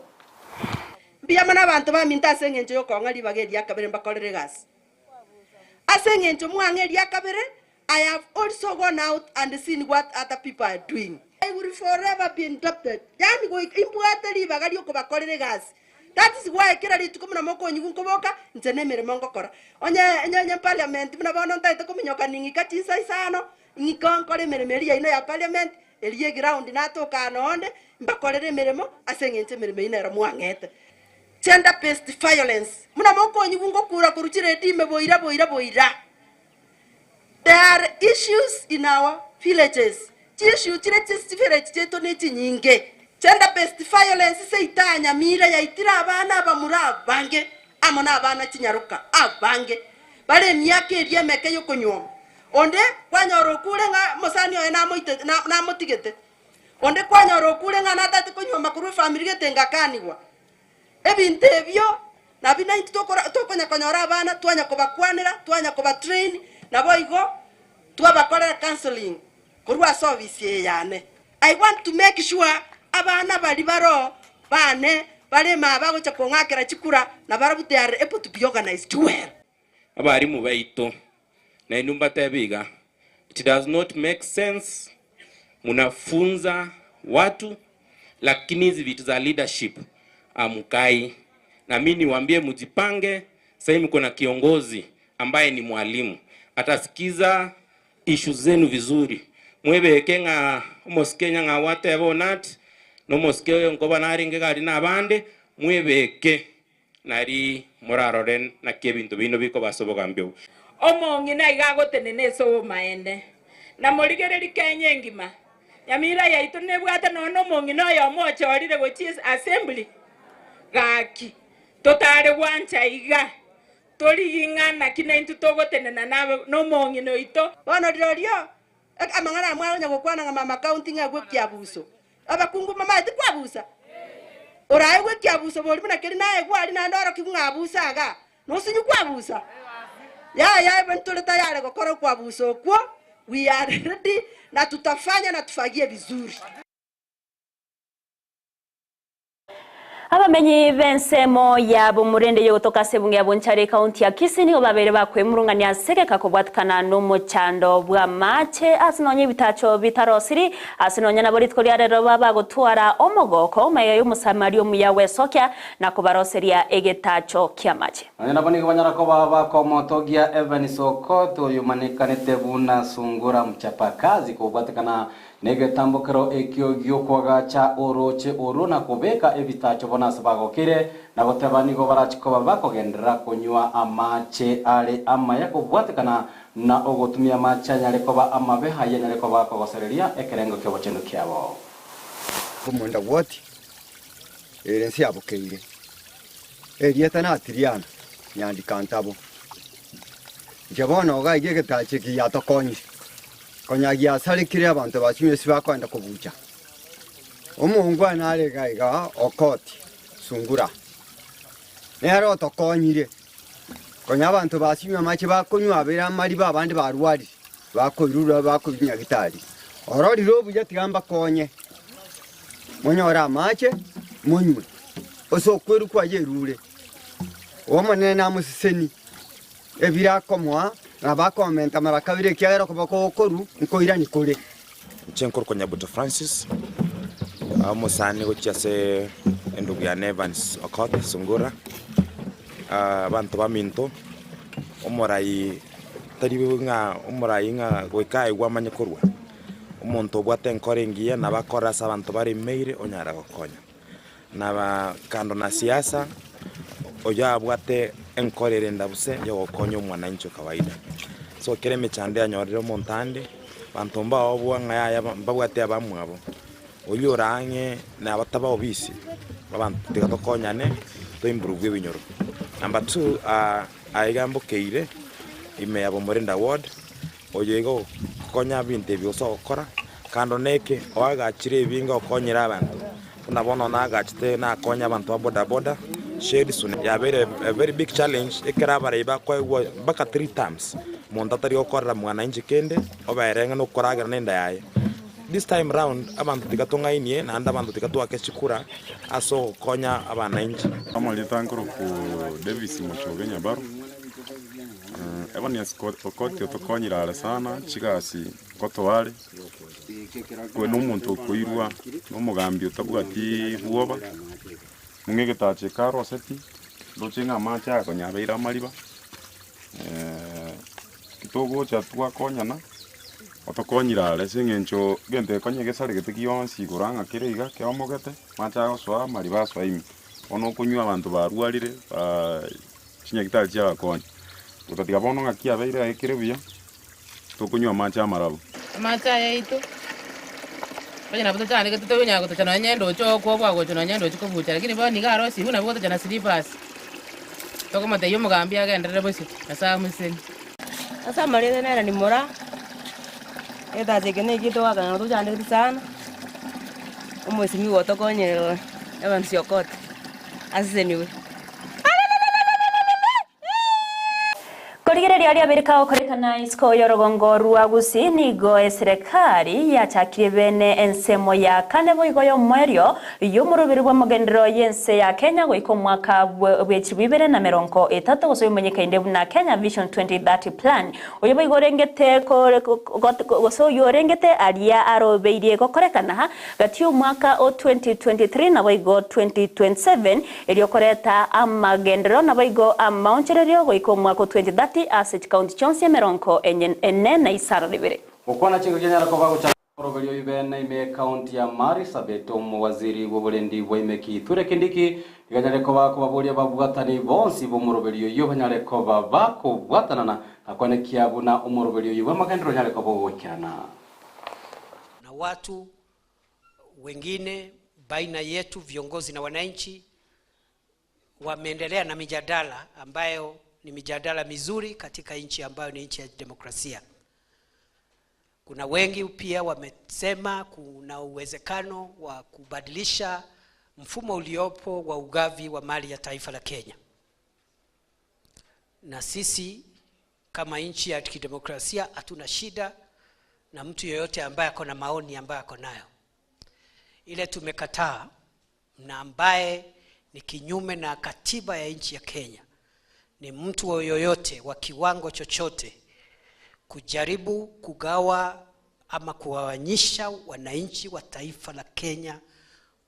Mbuya mono abanto baminto ase engencho y'okong'a ribaga eria kabere mbakorere egasi. Ase engencho mwang'a eria kabere, I have also gone out and seen what other people are doing. I will forever be indebted, yaani goika imbwate ribaga ri'okobakorera egasi. That is why kera rituko buna mokonyigwa nkoboka, inche nemeremo ngokora. Onye onye onye parliament buna bono ntaete kominyoka ning'ika chinsa isano, ng'ika nkore emeremo eria yaino ya parliament, eria eground natoka aa noonde, mbakorere emeremo ase eng'encho emeremo eyio nero mwang'ete. Gender based violence, buna mokonyigwa ngokura korwa chiredio ime boira boira boira. There are issues in our villages, chiissue chire chivillage chiaito ne chinyinge. Gender based violence seita Nyamira yaitire abana abamura abange amo na abana chinyaroka abange bare emiaka eria emeke yokonyuoma. Onde kwanyora okure ng'a omosani oye namoite namotigete. Onde kwanyora okure ng'a natagete konyuoma korwa efamiri gete ngakanigwa. Ebinto ebio nabio naintwe tokora tokonya konyora abana twanya kobakwanera, twanya kobatrain, naboigo twabakorera counselling korwa ase ofisi eye yane. I want to make sure abana baria baroo bane bare ime aa bagocha kong'akera chikura nabarabwo they are able to be organized well. Abalimu baito, nainwe mbatebe iga, it does not make sense munafunza watu lakini hizi vitu za leadership hamukai. Na mi niwaambie mjipange, sahii mko na kiongozi ambaye ni mwalimu, atasikiza issue zenu vizuri mwebeke ng'a omosike ng'a wateba onat na omosike oyo nkoba narenge gari na abande mwebeke Nari morarore naki ebinto biino bikoba ase obogambi obo. Omong'ina iga agotenena ase obomaene, na morigererie Kenya engima. Nyamira yaito nebwate nonya nomong'ina oyomo ochorire gochia assembly. Gaki, totare gwancha iga, torigie ng'a naki naintwe togotenena nomong'ina oito. Bono rirorio amang'ana aya mwagonya gokwana ng'a mama county ng'a agwo ekiabuso. Abakungu mbamaete kwabusa? Oraegwe ekiabuso boria buna keria naegwe aria naende orokigwe ng'a abusa igaa, nosinyu kwabusa? Yaya ebe ntore tayare gokora okwabusa okwo, we are ready na tutafanya na tufagie vizuri. Abamenyi b'ensemo ya Bomorende y'ogotoka ase ebunge ya Bonchari ekaunti ya Kisii nigo babeire bakwemurungania ase egeka kobwatikana nomochando bw'amache ase nonya ebitacho bitarosiri ase nonya nabo rituko ria rero babagotwara omogoko magega y'Omosamaria omuya gwesokia na kobaroseria egetacho ki'amache. Nonya nabo nigo banyara koba bakomotogia Evans Okoth oyomanyekanete buna Sungura Mchapakazi kobwatekana Negetambokero ekio gi'okoagacha orooche orwo na kobeka ebitacho bono ase bagokeire, na goteba nigo barachi koba bakogenderera konywa amaache are amaya kobwatekana na ogotumia amaache anyare koba amabe ayio anyare koba akogosereria ekerengo ki'obochenu kiabo. Omonda gwoti ere ense yabokeire, erieta natiriana nyandika ntabo. Inche bono iga iga egetacho eke giatokonyire, konya giasarekire abanto ba Simesi bakoenda kobucha. Omongwana are iga iga Okoti Sungura, nere otokonyire, konya abanto ba Simi amache bakonywa abere amariba abande barwarire, bakoirurwa bakoirwa nyagitari. Ororire obuya tiga mbakonye, monyore amache monywe, ase okwerwa kwaye erure. Omonene namosesenie. Ebire akomoa, nabo akomenta mara kabere, ekiagera okoboko gokorwu nkoirani kore. Inche nkorokwa Nyabuto Francis, omosani gochia ase endugu yane Evans Okoth Sungura, abanto baminto, omorai tari ng'a omorai ng'a goika aigwe amanye korwa, omonto obwate enkoro engiya nabo akore ase abanto baremeire onyara gokonya. Na kando na siasa, oyio abwate enkoro ere endabuse yogokonya omwananchi o kawaida. So kera emechando yanyorire omonto ande, abanto mbaobua ng'a yaya mbabwate abamwabo, oyio ore ang'e na abataba obisi, abanto tiga tokonyane to improve ebinyoro. Number two, aiga mbokeire ime ya Bomorinda ward, oyo iga ogokonya ebinto ebi gose ogokora, kando na eke, oagachire ebinge okonyire abanto, buna bono nagachete nakonya abanto ba bodaboda, Shades yabeire a very big challenge ekero abarai bakoegwa mpaka 3 terms monto atari gokorera mwananchi kende obeere ng'a nokoragera na enda yaye. This time round abanto tiga tong'ainie naende abanto tiga twake chikura ase ogokonya abananchi. Amarieta nkorokwa Davis Mochoge Nyabaro, Evanias Okoti otokonyire are sana chigasi nkotoa are, Oyo nomonto okoirwa nomogambi otabwati bwoba, buna egetacho eke aroseti, ndoche ng'a amache aya konya abeire amariba, togocha twakonyana, otokonyire are ase eng'encho egento eke konya egesaregete gionsi igoro ang'a kere iga keomogete, amache agosoa amariba asoa ime. Bono okonywa abanto barwarire chinyagitari chiabakonya, gotatiga bono ng'aki abeire aekire buya, tokonywa amache amarabu. Amache aya aito, onye nabo tochandegete tonyara gotocha nonye ndoche okwoboa gocha nonye ndoche kobucha, lakini bono nigo arosiwu nabo gotocha na slippers, tokomotebia omogambi agenderere bosio, Nyasaye amosesenie. Ase amariogo nere nimora, egetacha eke nekio togoakana nabo tochandegete sana, omosimi gotokonyerwa Evans Okot, aseseniwe. Korigereria aria abere kagokorekana isiko y'orogongo rwa Gusii nigo eserekari yachakirie bene ensemo ya kane boigo y'omoerio y'omoroberi bw'amagenderero y'ense ya Kenya goika omwaka bw'echiribu ibere na merongo etato gose oyomanyekaine buna Kenya Vision 2030 Plan oyo boigo orengete gose oyio orengete aria arobeirie gokorekana gati y'omwaka o 2023 naboigo 2027 Erio koreta amagenderero naboigo amaonchorerio goika omwaka o 2030 ase chikaunti chionsi emerongo ene na isano na ibere. Gokwana chingaki anyare koba gochaka oroberio ibene ime ekaunti ya Marsabit omowaziri bw'oborendi bwa ime Kithure Kindiki nigo anyare koba kobaboria ababwatani bonsi b'omoroberio oyio banyare koba bakobwatanana na koenekia buna omoroberio oyio bw'amagenderero onyare koba ogoikerana. Na watu wengine baina yetu viongozi na wananchi wameendelea na mijadala ambayo ni mijadala mizuri katika nchi ambayo ni nchi ya demokrasia. Kuna wengi pia wamesema kuna uwezekano wa kubadilisha mfumo uliopo wa ugavi wa mali ya taifa la Kenya. Na sisi kama nchi ya kidemokrasia hatuna shida na mtu yeyote ambaye ako na maoni ambayo ako nayo. Ile tumekataa na ambaye ni kinyume na katiba ya nchi ya Kenya ni mtu yoyote wa kiwango chochote kujaribu kugawa ama kuwawanyisha wananchi wa taifa la Kenya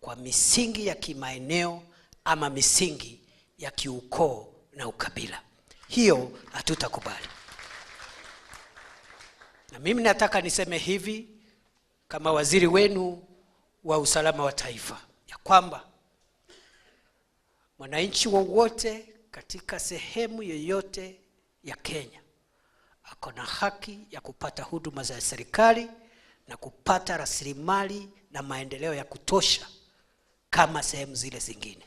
kwa misingi ya kimaeneo ama misingi ya kiukoo na ukabila. Hiyo hatutakubali. Na mimi nataka niseme hivi kama waziri wenu wa usalama wa taifa ya kwamba mwananchi wowote katika sehemu yoyote ya Kenya ako na haki ya kupata huduma za serikali na kupata rasilimali na maendeleo ya kutosha kama sehemu zile zingine.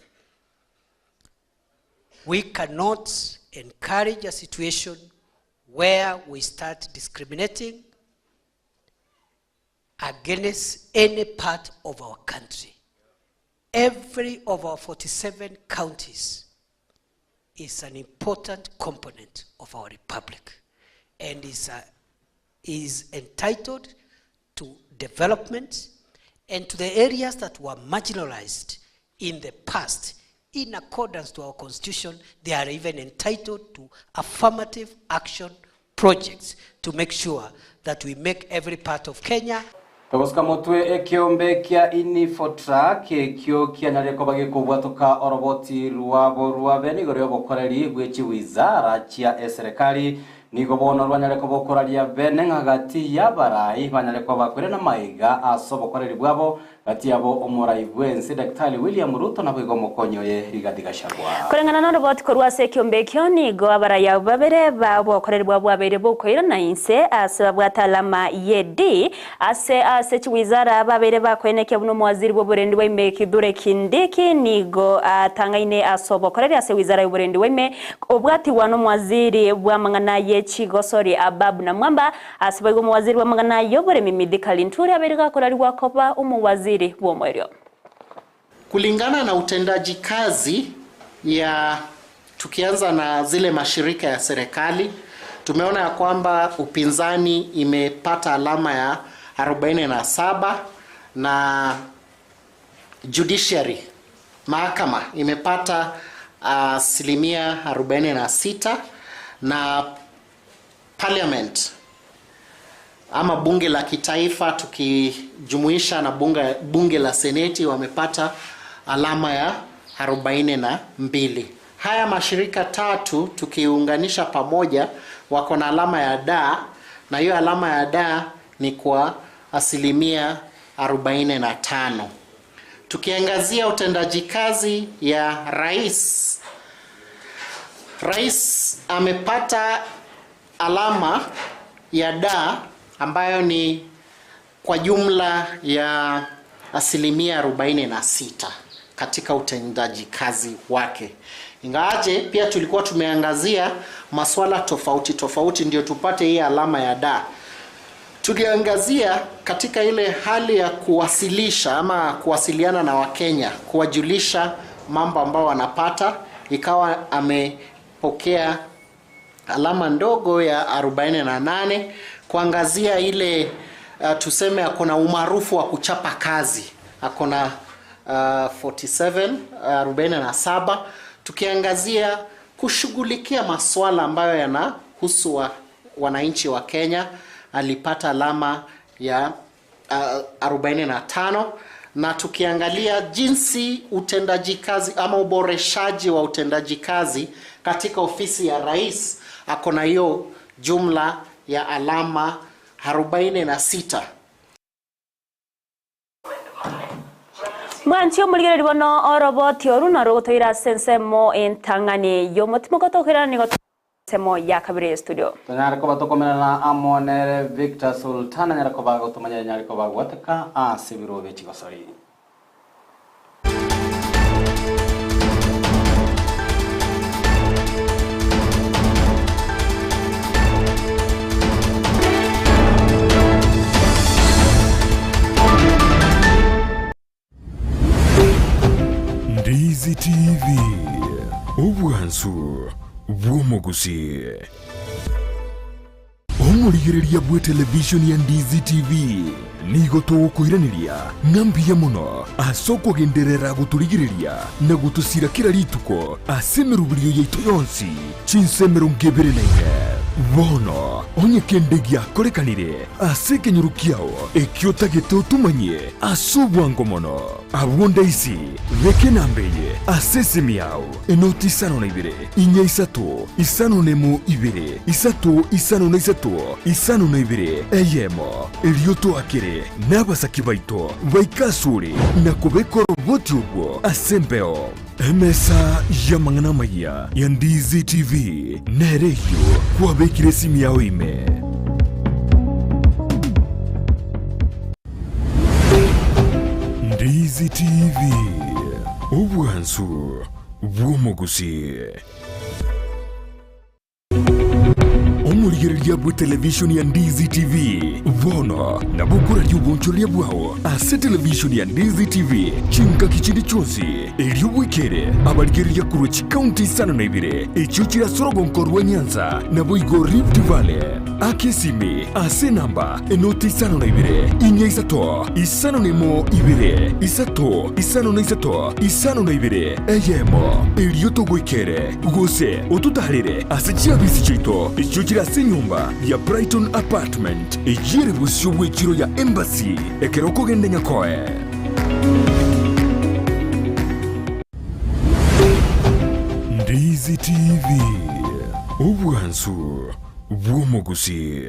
We cannot encourage a situation where we start discriminating against any part of our country. Every of our 47 counties is an important component of our republic and is, a, is entitled to development and to the areas that were marginalized in the past in accordance to our constitution they are even entitled to affirmative action projects to make sure that we make every part of Kenya Togosika motwe ekeombe kia Inifotrack ekio kianyarire koba gekobwatoka oroboti rwabo rwabe nigo riobokoreri bwe chiwizara chia eserekari nigo bono rwanyare koba okoraria bene ng'a gati y'abarai banyare koba bakwire na maiga ase obokoreri bwabo gati yabo omorai bwense Daktari William Ruto naboigo omokonyi oye Rigathi Gachagua. Koreng'ana noroboti korwa ase ekiombe ekio, nigo abarai abwo babere ba obokoreri bwabo bwabeire bokoirana inse ase babwate alama ye D ase ase chiwizara babeire bakoenekia buna omowaziri bw'oborendi bwa ime Kithure Kindiki nigo atang'aine ase obokoreri ase ewizara y'oborendi bwa ime obwatigwa nomowaziri bw'amang'ana ye chigosori Ababu Namwamba Ase boigo omowaziri bw'amang'ana y'oboremi Mithika Linturi abeire gakorarigwa koba omowaziri bw'omoerio. Kulingana na utendaji kazi ya tukianza na zile mashirika ya serikali, tumeona ya kwamba upinzani imepata alama ya 47 na judiciary mahakama imepata asilimia 46 na parliament ama bunge la kitaifa tukijumuisha na bunge la seneti wamepata alama ya 42. Haya mashirika tatu tukiunganisha pamoja wako na alama ya da, na hiyo alama ya da ni kwa asilimia 45. Tukiangazia utendaji kazi ya rais, rais amepata alama ya da ambayo ni kwa jumla ya asilimia 46 katika utendaji kazi wake. Ingawaje pia tulikuwa tumeangazia masuala tofauti tofauti ndio tupate hii alama ya da. Tuliangazia katika ile hali ya kuwasilisha ama kuwasiliana na Wakenya, kuwajulisha mambo ambayo wanapata, ikawa amepokea alama ndogo ya 48 kuangazia ile tuseme akona umaarufu wa kuchapa kazi, akona 47 47, tukiangazia kushughulikia masuala ambayo yanahusu wananchi wa Kenya alipata alama ya 45 na tukiangalia jinsi utendaji kazi ama uboreshaji wa utendaji kazi katika ofisi ya rais ako na hiyo jumla ya alama 46. Mwanchi omorigereri bono oroboti oru noro gotoira ase ensemo entang'ani y'omotimo gotokerana nigo ensemo ya kabere studio. Tonyare koba tokomerana amonere Victor Sultana nyare koba gotomanya nyare koba gwateka ase birobe chigosori. Ndizi TV, obwansu bw'omogusi. Omorigereria bwe television ya Ndizi TV nigo togokoiraneria ng'a mbuya mono ase okogenderera gotorigereria na gotosira kera rituko ase emeruberio yaito yonsi chinsa emerongo ebere na ine. Bono onye kende giakorekanire ase ekenyoro kiao ekio otagete otomanyie ase obwango mono, abwo ndaisi beka enamba eye ase esimi yao, enoti isano na ibere, inya isato, isano na emo ibere, isato isano na isato, isano na ibere, eyemo, erio toakere nabasaki baito baike asore na kobeka oroboti orwo ase embeo. Emesa y'amang'ana amayia ya Ndizi TV nere eyio kwabekire esimi yao ime. Ndizi TV, obwansu bw'omogusii. Omorigereria bwe televishoni ya Ndizi TV bono nabo okoraria obonchoreria bwao ase televishoni ya Ndizi TV chingaki chinde chionsi erio bwekere abarigereria korwa chikaunti isano na ibere echio chire ase orogonko rwa Nyanza naboigo Rift Valley. Aka esimi ase enamba enoti isano na ibere inya isato isano na emo ibere isato isano na isato isano na ibere eyemo erio togoikere gose ototarere ase chiabisi chiaito echio chire ase enyomba ya Brighton Apartment eyio ere bosio bw'echiro ya Embassy ekero okogenda Nyakoe. Ndizi TV, obwansu bw'omogusii.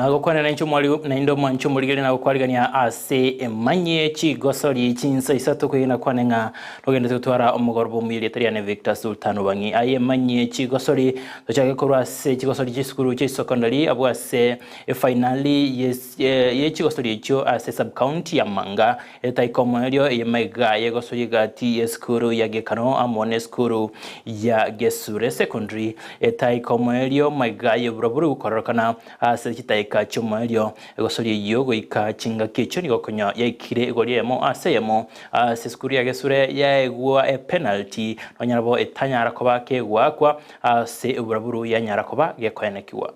Nagokwana nainche omwali naende omwanche omorigereria nagokwarigania ase emanyie chigosori chinsa isato kwegena kwane ng'a nogenderete gotwara omogoroba omuya erieta riane Victor Sultan Obang'i. Aye emanyie chigosori tochake korwa ase chigosori chisukuru chia secondary abwo ase efainali ye chigosori echio ase sub county ya Manga etaika omoerio eye maiga yegosori egati yesukuru ya Gekano amo nesukuru ya Gesure Secondary etaika omoerio maiga y'oboroburu kororokana ase chitaika chi'omoerio. Egosori eyio goika chingaki echio nigo konya yaikire igoro eyemo ase eyemo ase esukuru ya Gesure yaegwa epenalty nonya nabo etanyara koba kegoakwa ase oboraburu yanyara koba gekoenekigwa.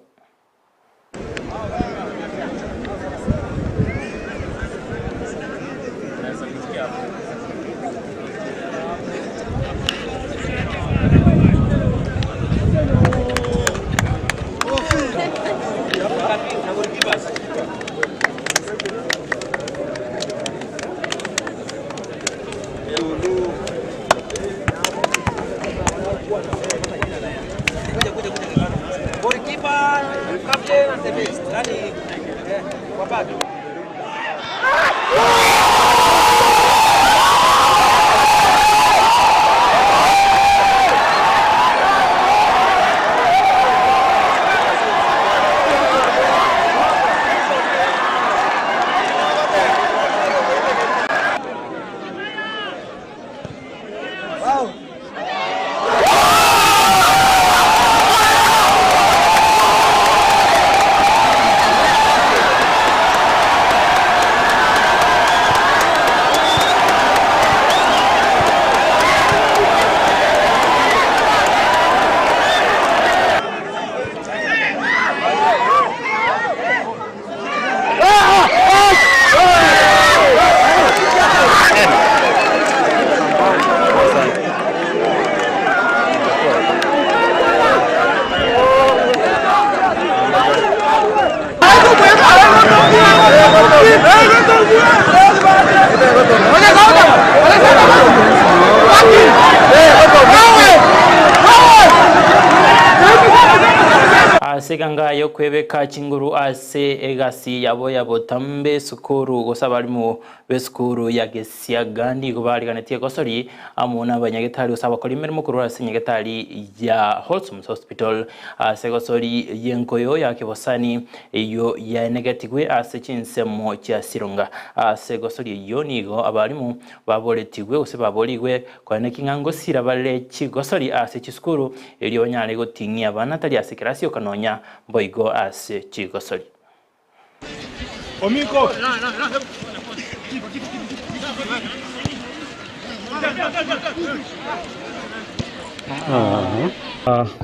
Ase eganga y'okwebeka chinguru ase egasi yabo ya botambe esukuru gose abalimu b'esukuru ya Gesiaga nigo bariganetie egosori amo n'abanyagetari gose abakori emeremo korwa ase nyagetari ya Wholesomes Hospital ase egosori y'enkoyo ya kebosani eyio yaenegetigwe ase chinsemo chia Sironga. Ase egosori eyio nigo abalimu baboretigwe gose baborigwe koeneki ng'a ngosira bare chigosori ase chisukuru erio banyare goting'ia abana tari ase ekerasi oka nonya mboigo ase chigosori.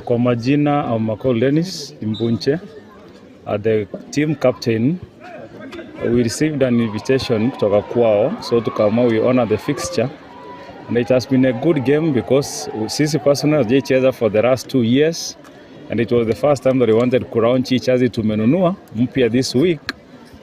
Kwa majina I'm Makol Dennis Mbunche, the team captain. We received an invitation kutoka kwao, so tukaamua we honor the fixture and it has been a good game because sisi personally hatujaicheza for the last 2 years and it was the first time that we wanted kulaunch hii jersey tumenunua mpya this week,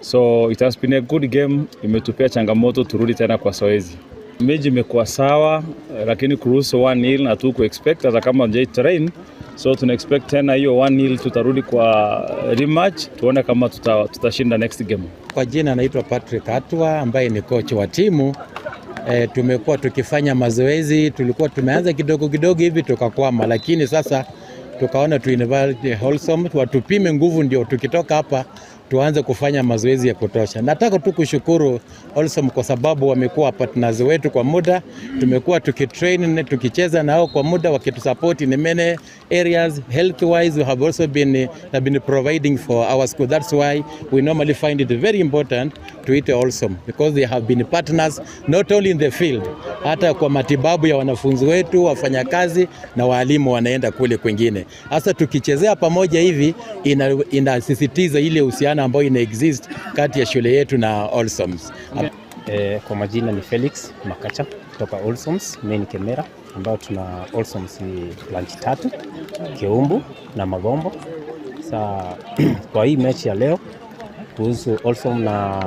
so it has been a good game. Imetupea changamoto turudi tena kwa zoezi. Mechi imekuwa sawa, lakini kuruhusu 1-0 na tu expect hata kama hujai train, so tuna expect tena hiyo 1-0 tutarudi kwa rematch tuone kama tutashinda next game. Kwa jina naitwa Patrick Atwa ambaye ni kocha wa timu. Tumekuwa tukifanya mazoezi, tulikuwa tumeanza kidogo kidogo hivi tukakwama, lakini sasa tukaona tu invite Wholesome watupime nguvu, ndio tukitoka hapa tuanze kufanya mazoezi ya kutosha. Nataka tu kushukuru Wholesome kwa sababu wamekuwa partners wetu kwa muda, tumekuwa tukitrain tukicheza nao kwa muda, wakitusupport in many areas health wise. We have also been have been providing for our school. That's why we normally find it very important to it Wholesome because they have been partners not only in the field, hata kwa matibabu ya wanafunzi wetu, wafanyakazi na walimu wanaenda kule kwingine. Hasa tukichezea pamoja hivi inasisitiza ile uhusiano ambayo ina exist kati ya shule yetu na Wholesomes. Kwa majina ni Felix Makacha kutoka Wholesomes main Kemera, ambao tuna Wholesomes branch tatu, Keumbu na Magombo. Sa kwa hii mechi ya leo kuhusu Wholesome na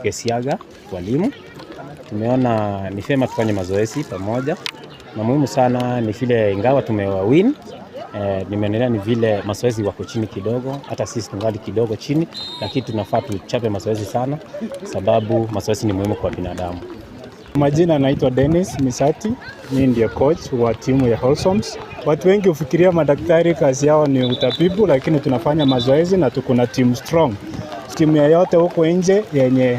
Gesiaga walimu, tumeona ni vyema tufanye mazoezi pamoja, na muhimu sana ni vile ingawa tumewa win, Eh, nimeonelea ni vile mazoezi wako chini kidogo, hata sisi tungali kidogo chini, lakini tunafaa tuchape mazoezi sana, sababu mazoezi ni muhimu kwa binadamu. Majina naitwa Dennis Misati, mimi ndiye coach wa timu ya Wholesomes. Watu wengi hufikiria madaktari kazi yao ni utabibu, lakini tunafanya mazoezi na tuko na team strong. Timu yoyote huko nje yenye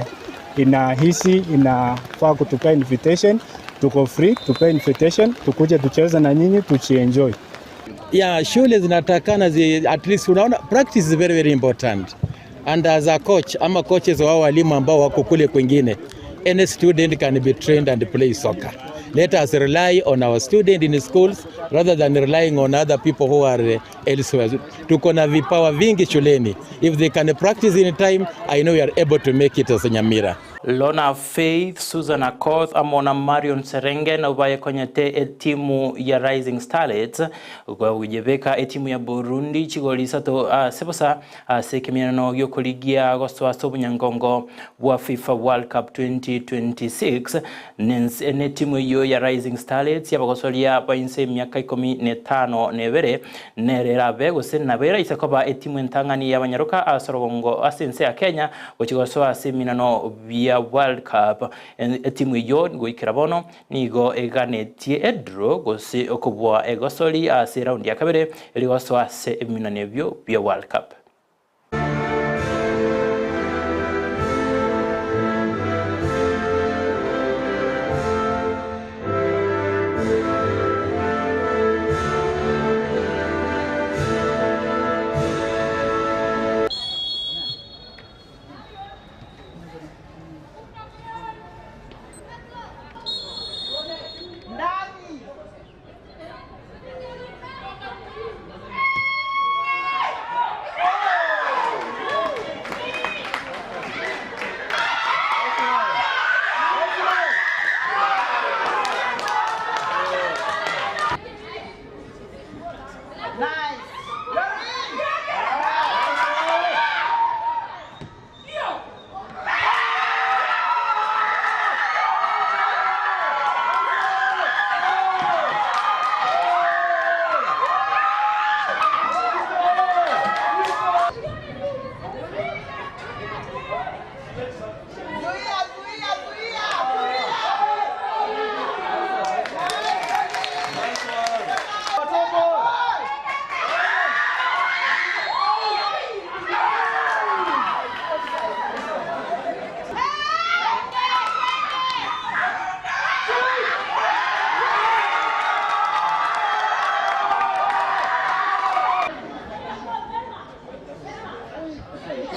inahisi inafaa kutupea invitation, tuko free, tupee invitation, tukuje tucheze na nyinyi tuchienjoy. Yeah, shule zinatakana zi, at least unaona practice is very very important and as a coach ama coaches wao walimu ambao wako kule kwingine any student can be trained and play soccer let us rely on our student in schools rather than relying on other people who are elsewhere tuko na vipawa vingi shuleni if they can practice in time i know we are able to make it as Nyamira Lona Faith, Susan Akoth amona Marion Serenge na bayekonyete etimu ya Rising Starlets gwegujebeka etimu ya Burundi chigoli isato sebosa ase ekemiano giokorigia gosoa ase obonyangongo bwa FIFA World Cup 2026 Nens- ne timu eyo ya Rising Starlets yabagosoria bainse emiaka 15 nebere nererabe gose nabera ise koba etimu entang'ani y'abanyaroka ase orogongo ase ense ya Kenya gochigosoa ase eminano bia World Cup etimu eyo goikera bono nigo eganetie edraw gose okobua egosori ase round ya kabere erigosoa ase eminano ebio bia World Cup.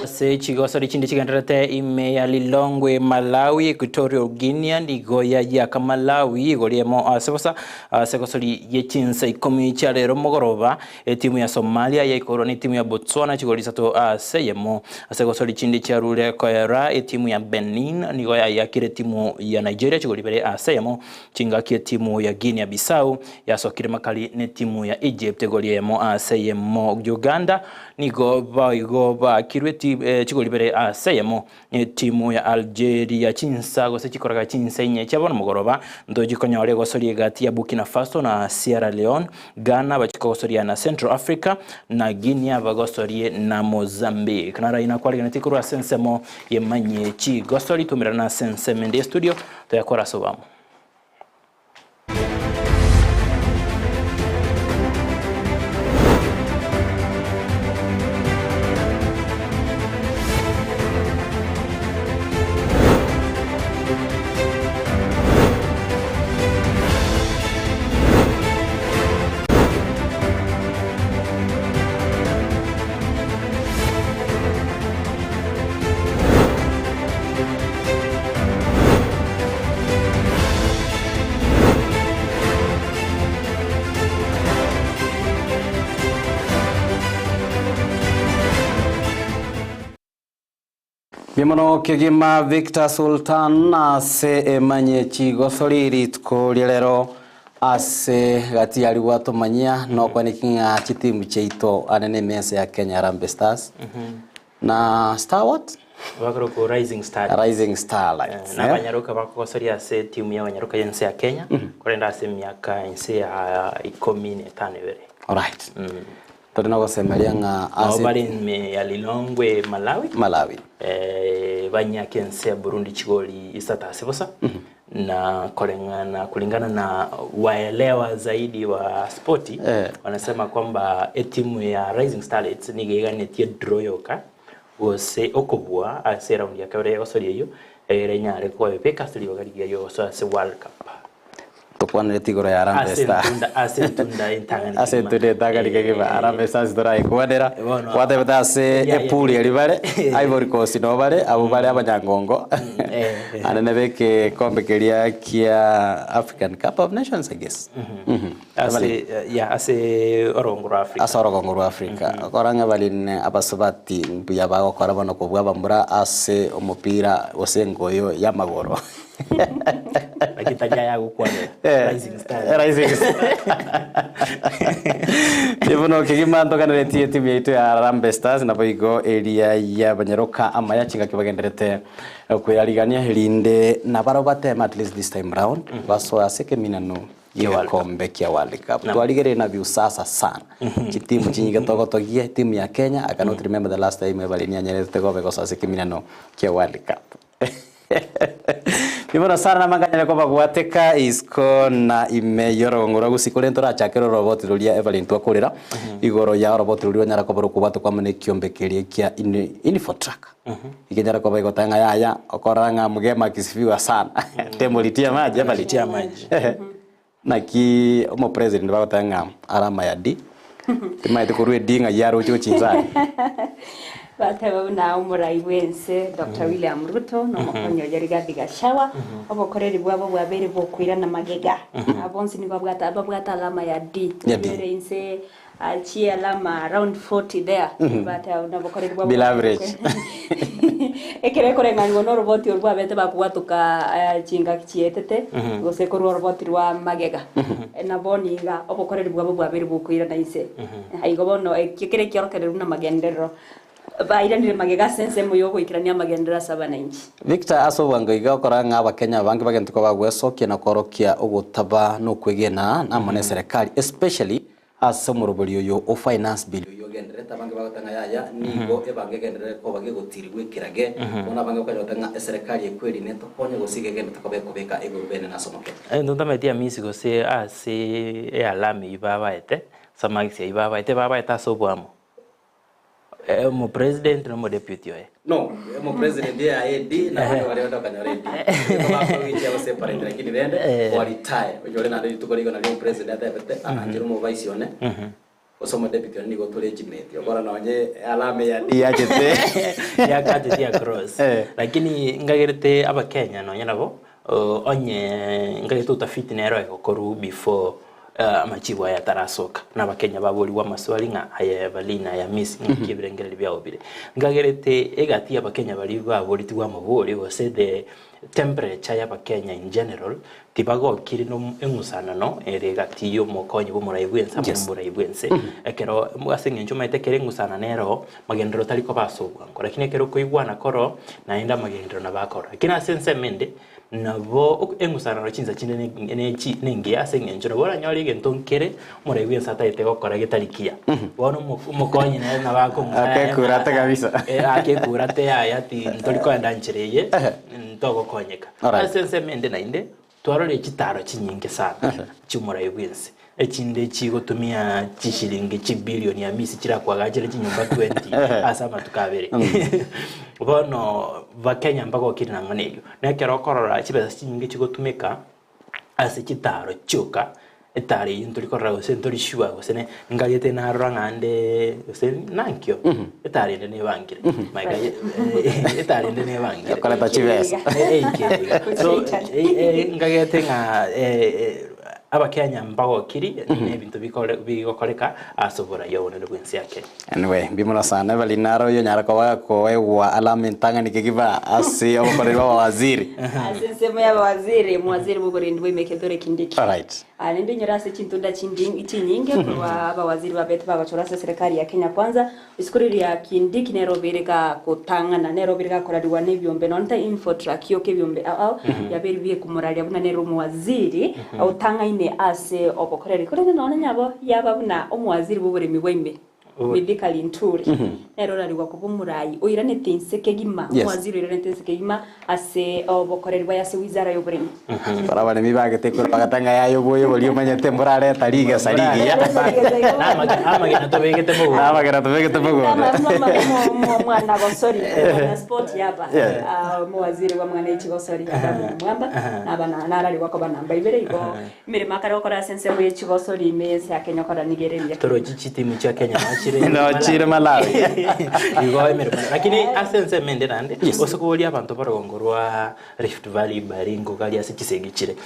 Ase chigosori chinde chigenderete ime ya Lilongwe Malawi Equatorial Guinea nigo yayaka Malawi igoriemo ase bosa ase gosori ye chinsa 10 chia rero mogoroba etimu ya Somalia yaikorwa na etimu ya Botswana chigori isato ase yemo ase gosori chinde chiarure koera etimu ya Benin nigo yayakire etimu ya Nigeria chigori bere ase yemo chingaki etimu ya Guinea Bissau yasokire makali ne timu ya Egypt egori yemo ase yemo Uganda nigo baigo bakirwe chigori bere ase yemo timu ya Algeria chinsa gose chikoraga chinsa inye chiabono mogoroba ndo jikonyore gosori egati ya Burkina Faso na Sierra Leone Ghana bachikogosoria na Central Africa na Guinea bagosorie na Mozambique nara inakwariganeti korwa sensemo yemanye chigosori tumirana senseme ndi studio toyakora sobamo. Bimono kegima Victor Sultan ase emanye chigosori rituko ria rero ase gati yari gwatumanyia no kwaniki ng'a chitimu chiaito anene mesa ya Kenya Harambee Stars na Star what? Bakorokwo Rising Star Rising Starlights. Na abanyaruka bakogosoria ase timu ya abanyaruka yense ya Kenya korenda ase emiaka ense ya 15 ibere. Alright. Tore nogosemeria ng'a Nabo ase bare ime ya Lilongwe Malawi. Malawi. Eh, banyake ense ya Burundi chigoli isato ase bosa na koreng'ana kulingana na waelewa zaidi wa spoti Eh. wanasema kwamba etimu ya Rising Starlets nigo eganetie draw yoka gose okobua ase round ya kabere egosoria eyio egere enyare koebeka ase ribaga rigiya riogosoa ase World Cup. Tokwanereti igoro ya Harambee Ase Stars. entunda ase entunda entang'ani Ase kegima. entunda entang'ani kegima Harambee Stars toraikwanera. Bono. Gwatebete ase Yeah, yeah. epool eri bare Ivory Coast noo bare abwo bare abanyangongo anene bekekombe keria kia African Cup of Nations I guess. Mhm. Ase yeah, ase orogongo rwa Africa. Ase orogongo rwa Africa. Okora ng'a barine abasubati mbuya bagokora bono kobua abamura ase omopira gose engoyo y'amagoro. Lakini tari aya agokwanera. Eh, Rising Stars. eh, Rising Stars. Bono kegima ntoganeretie etimu yaito ya Harambee Stars nabo igo eria ya abanyaroka amaya chingaki bagenderete koyarigania erinde nabaro bateme at least this time round basoe ase ekeminano Gi'egekombe kia World Cup. Twarigereire na viusasa sana. Chitimu chinyinge togotogia, etimu ya Kenya, I cannot remember the last time Everly nianyarete gobe gosoa ase ekeminano kia World Cup. Ribono sana namanganyare kobagwateka isiko na ime y'orogongo rwa Gusii korende torachakere oroboti roria Evelyn twakorera igoro ya oroboti roria rwanyara koba rokobwatwa kwamo na ekiombe keria kia Infotrak. Ekenyara koba egoteba ng'a yaya, okorora ng'a mgema akisifiwa sana. Temoritia maji Evelyn. Tia maji. Naki omopresident bagoteba ng'a arama ya D, timaeti korwa e D ng'ai aroche gochia inse aria. Bateba buna omorai bw'ense Doctor William Ruto na omokonyi oye Rigathi Gachagua, obokoreri bwabo bwabeire bokoirana magega. Aba bonsi nigo babwate babwate alama ya D. Ya D. Ere inse achie alama around 40 there. Bateba buna obokoreri bwabo Bila bwabeire average. Ekero ekoreng'anigwa na oroboti orwo rwabete bakobwatoka chingaki chietete, gose korwa oroboti rwa magega, na bono iga obokoreri bwabo bwabeire bokoirana inse. Igo bono ekio kere ekiorokereri buna amagenderero, bairanire magega ase ensemo y'ogoikerania amagenderero ase abananchi. Victor ase obwango iga okora ng'a abakenya abange bagente koba bagwesokia na koorokia ogotaba na okwegena amo neserekari especially Ase omorobori oyo o Finance Bill oyio ogendererete abange bagoteba ng'a yaya nigo ebango egenderere koba gegotirigwa ekerage, bono abange bakonyora goteba ng'a eserekari ekweri netokonye gose iga egenderete koba ekobeka egurubene ase omokenya. Egento ntamanyeti Hamisi gose ase ealarm eyio babaete, ase amagisi ayio babaete, babaete ase oboamo. Omopresident na omodeputy oye. No, omopresident yaye AD na abande baria bande bakanyora AD. Nigo bakogoichia go separate lakini rende o retire onyore naende rituko rigo nario omopresident atebete aa inche nomovice one gose omodeputy one nigo tore ejimeti okora nonye alarm ya D yachete. Yakachete across. Lakini ngagerete abakenya nonye nabo Onye ngagete utafiti nero egokorwa before amachibu aya atarasoka, na abakenya baborigwe amaswali ng'a aye Evelyn, aye Hamisi, ng'aki ebirengererio biao bire. Ngagerete egati y'abakenya baria baboretigwe amabori gose the temperature y'abakenya in general tibagokiri no eng'usanano ere egati y'omokonyi bw'omorai bw'ense amo nomorai bw'ense. Ekero ase eng'encho omanyete ekero eng'usanano ero magenderero tari koba ase obwango, lakini ekero okoigwana koroo naende amagenderero nabo akorora. Lakini ase ensemo ende, nabo eng'usanano chinsa chinde nengiya ase eng'encho nabo oranyore egento nkere omorai bw'ense atagete gokora getari kiya. Bono omokonyi nere nabo akong'usa Akekurate kabisa. Akekurate yaya ati ntori koenda nchera eye, ntogokonyeka. Ase ensemo ende naende, Twarorire chitaro chinyinge sana chi'omorai bw'ense, echinde chigotumia chishilingi chibilioni hamisi chirakoagachere chinyomba 20 ase amatuko abere. Bono Bakenya mbagokire nang'ana eyio. Na ekero okorora chibesa chinyinge chigotumeka ase chitaro chioka, etaro eyio ntori korora gose ntori sure gose ne ngagete narora ng'a nde gose nankio etaro ende nebangire maega etaro ende nebangire Ekoreta chibesa. Eikire iga. So ngagete ng'a abakenya mbagokiri na ebinto bikore bigokoreka ase oboraia obonene bw'ense ya Kenya. Anyway, mbuya sana Evelyn naro oyio onyare koba gakoegwa alama entang'ani kegima ase obokoreri bwa abawaziri. Ase ensemo y'abawaziri, omowaziri bw'oborendi bwa Emeketore Kindiki. Alright. Ah, Naende inyore ase chintunda chindi chinyinge korwa abawaziri babete bagochorwa ase eserekari ya Kenya Kwanza, isiko riria Kindiki nere obeire gagotang'ana, nere obeire gakorariwa nebiombe nonye ta Infotrak yoka ebiombe ao ao yabeire biekomoraria buna nere omowaziri otang'aine ase obokoreri. Korende nonye nyabo yaba buna omowaziri bw'oboremi bwa ime Mithika Linturi nere orarigwa koba omorai oiranete inse kegima, omowaziri oiranete inse kegima ase obokoreri bwaye ase wizara y'oboremi. Bara abaremi bagete korwa bagata ng'a yaya oboyo boria omanyete mborareta rigesa rigiya. Amagena tobegete mogondo. Amagena tobegete mogondo. Mwana gosori mwana sport yaba omowaziri bwa mwananchi gosori Abraham Mwamba naba nararigwa koba namba ibere igo Emeremo akare gokora ase ensemo ye chigosori ime y'ense ya Kenya okora nigo ere emiya. Torochi chitimu chia Kenya nochire Nochire Malawi. Igo emeremo lakini ase ensemo ende naende ase koboria abanto barogongo rwa Rift Valley Baringo gari ase chisegi chire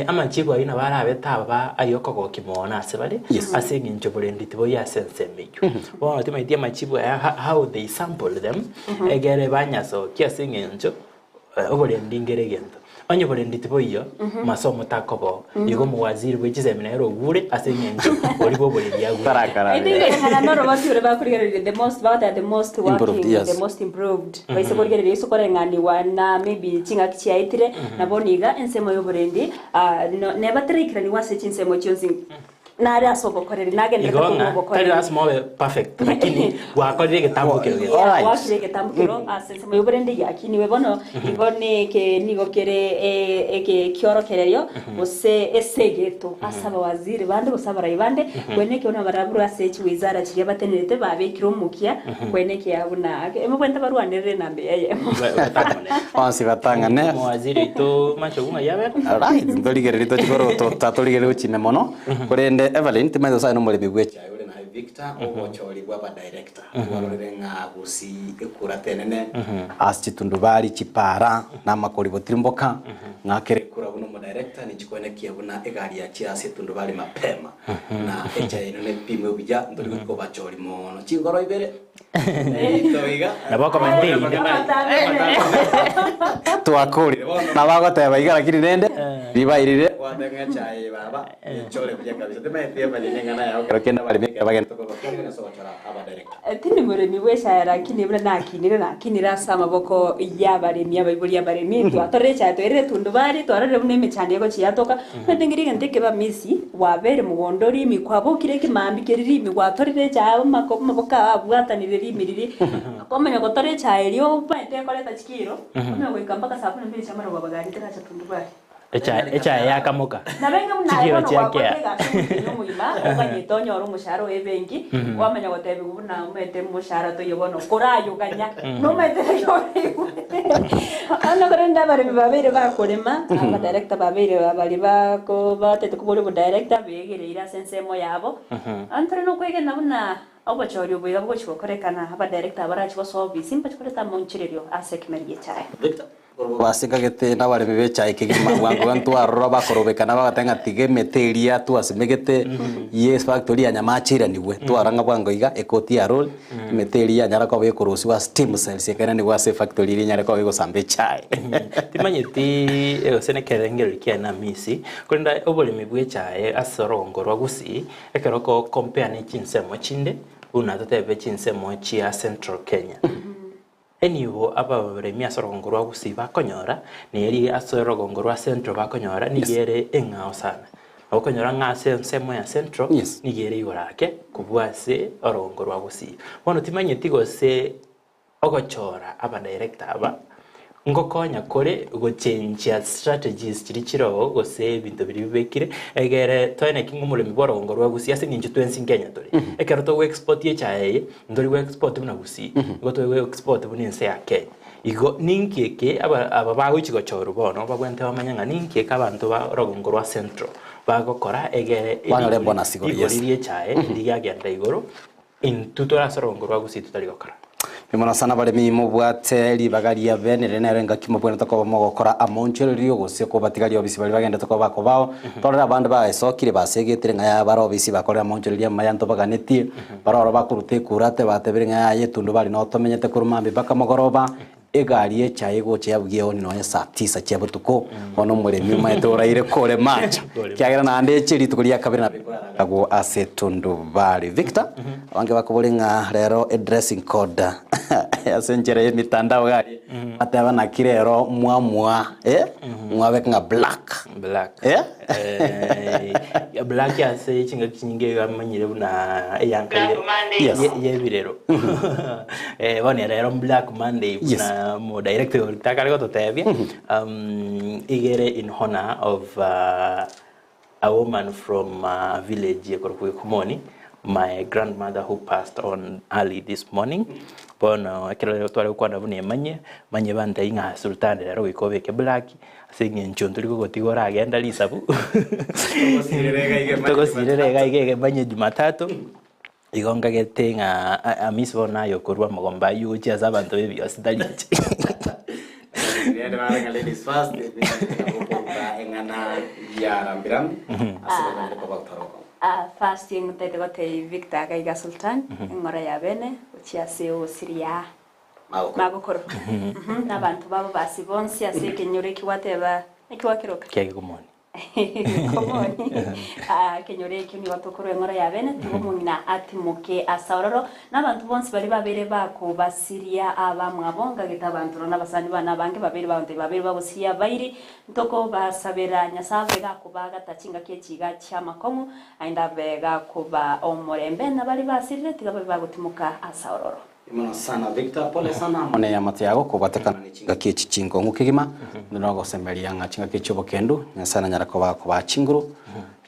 amachibu ayio nabo arabe taba aria okogokia mono ase bare ase eng'encho borendi tibori ase ensemo eyio. Bono timanyeti amachibu aya how they sample them egere banyasokia ase eng'encho Oborendi nkere egento. Onye oborendi tiboiyo, masomo takoba oo. Igo omowaziri bwe chisemi nere ogure ase eng'encho oria bwa oborendi agure. I think koreng'ana na oroboti ore bakorigereria the most bagoteba the most Improved, working, yes. the most improved. Baise korigereria ase koreng'aniwa na maybe ching'aki chiaetire, nabo niga ensemo ya oborendi ah, no nebateraikeraniwa ase chinsemo chionsi. Nare ase obokoreri, nagenderete Igo korua ng'a tari obokoreri. lasima obe perfect, lakini gwakorire egetambo kero gete. Yeah, gwakire egetambo kero ase ensemo y'oborende giakiniwe bono, igo neke nigo kere eh, eke kiorokererio gose esegeto ase abawaziri bande gose abarai bande, kwene ekio buna barabwo ase chiwizara chiria batenerete babekire omokia, kwene ekiya buna emobwenerete barwanerere enamba eye eyemo. Bonsi batang'ane. Omowaziri oito Machogu ng'ai abere? Alright, ntorigererie tochie korwa torigererie gochia ime mono, korende Evelyn timanyete gose aye nomoremi bw'echae ore naye Victor, obochori bwa abadirector, twarorire ng'a gusii ekura tenene ase chitundubari, chipara, na amakori gotirimboka, ng'a kera ekura buna omodirector ninchikwenekia buna egari yachire ase etundubari mapema, na echae eno nepimwe buya ntori goika obachori mono chingoro ibere. Nabo okomenta erinde. Twakorire bono nabo agoteba iga lakini rende ribairire gwateba ng'a echae eye baba nchore buya kabisa timanyeti ebaremi eng'ana yao kero kende abaremi ekero bagenda tokobakianera ase ogochora abadirector. Tindi moremi bw'echae lakini buna nakinire nakinire ase amaboko y'abaremi abaibori abaremi twatorire echae twairire tundubari twarorire buna emechando egochia yatoka Omanyete ngeria egento ekebe amisi, kwabeire mogondo rimi, kwabokire ekemambia keria rimi, gwatorire echae amako amaboko ao abwatanire rimi riria, kwamanya gotora echae eria omanyete ekoreta chikiro, omanye goika mpaka saa kumi na mbili chia marogoba gari teracha tundubari. Echae echae yakamoka. Nabo enga buna aye Chikiro bono chiakea. gwakorire egasi omotienyi omogima, oganyete onyore omoshahara oye ebenki, kwamanya gotebiwa buna omanyete omoshahara toiyo bono korayoganya, nomanyete naki oraigwe. Bono korende abaremi babeire bakorema, abadirector babeire baria bako batete koboria obodirector begereire ase ensemo yabo. Ntore nokwegena buna obochori obo iga bogochi gokorekana, abadirector barachi gosoa ofisi mbachi koreta amonchererio ase ekemeri gi'echae. Basingagete nabaremi b'echae kegima bwango iga ntwarora bakorobekana bagateba ng'a tiga emete eria twasimegete ye efactory ya Nyamache eiranigwe. Twarora ng'a bwango iga ekoti ya lori emete eria yanyara koba ekorosiwa ase steam cells ekairanerwa ase efactory eria enyare koba egosamba echae. Timanyeti gose nekerengererio kiane namisi, korende oboremi bw'echae ase orogongo rwa Gusii, ekero oko compare ne chinsemo chinde, buna totebe chinsemo chia Central Kenya. Enibo abaremi ase orogongo rwa Gusii bakonyora, na eria ase orogongo rwa Central bakonyora, nigo ere eng'ao sana. Nabo okonyora ng'a ase ensemo ya Central nigo ere igoro ake kobua ase orogongo rwa Gusii. Bono timanyeti gose ogochora abadirector aba ngokonya kore gochenchia strategies chiria chire oo gose ebinto biria bibekire egere toe naki ng'a omoremi bwa orogongo rwa Gusii ase eng'encho twensi Kenya tore. Ekero togo export echae eye, ntori go export buna Gusii, nigo tore go export buna ense ya Kenya. Igo ninki eke aba aba bagochi gochorwa bono babwenerete bamanye ng'a ninki eke abanto ba orogongo rwa Central bagokora egere Banyore erigori bonus igoro, yes. rigori rie echae riagenda igoro, intwe tore ase orogongo rwa Gusii totari gokora. Mbuya mono sana abaremi mobwate ribaga ria bene riria nero engaki mobwenerete koba mogokora amonchorerio gose kobatigaria obisi baria bagendete koba bakobao. Torore abande baesokire basegetire ng'a yaya bare obisi bakorire amonchorerio amaya ntobaganetie, baroro bakoruta ekurate batebire ng'a yaya etundubari noo tomenyete korwa mambia mpaka mogoroba. Egari y'echae egocha yabugia eoni nonya saa tisa chia botuko, bono omoremi omanyete oraire korema acha, ekiagera naende eche rituko ria kabere nabo ekorara agwo ase etundubari. Victor, abange bakobori ng'a rero edressing code ase enchera y'emitandao iga aria, bateba naki rero mwamua eh, mwabeka ng'a black. Black. Eh? Eh, black ase chingaki chinyinge iga amanyire buna eyanka ye- Yes. ye- yebirero Eh, bono rero black monday buna mo director takare gototebia igere in honor of a woman from a village ekorokwa Gikomoni my grandmother who passed on early this morning bono ekero tware gokwana buna emanye manye bantebia ng'a sultani rero goika obeke black Ase eng'encho ntori gogotiga oragenda risabu, togosirera iga iga egemanye Jumatatu, igo nkagete ng'a Hamisi bono aye okorwa amagomba aywo gochia ase abanto b'ebiosi tari inche. First ntaete gotebia Victor iga iga Sultan, eng'ora ya bene gochia ase ogosiria Magokoro. Na abanto babo basi bonsi ase ekenyoro ekio gwateba naki gwakeroka? Kia Gikomoni. Gikomoni. Ah, ekenyoro ekio nigo tokorwa eng'ora ya bene, tiga omong'ina atimoke ase ororo. Na abanto bonsi baria babeire bakobasiria abamwabo, ngagete abanto nonya abasani bane abange babeire bagontebia babeire bagosiria abairi, ntokobasabera Nyasae abe gakobaagata chingaki echi iga chi'amakong'u, naende abe gakobaa omorembe, na baria basirire tiga babe bagotimoka ase ororo. Mono sana Victor, pole sana amo neamate yago kobatekana ne chingaki echi chinkong'u kegima, naende nogosemeria ng'a chingaki chi'obokendu Nyasae nanyare koba akobaa chinguru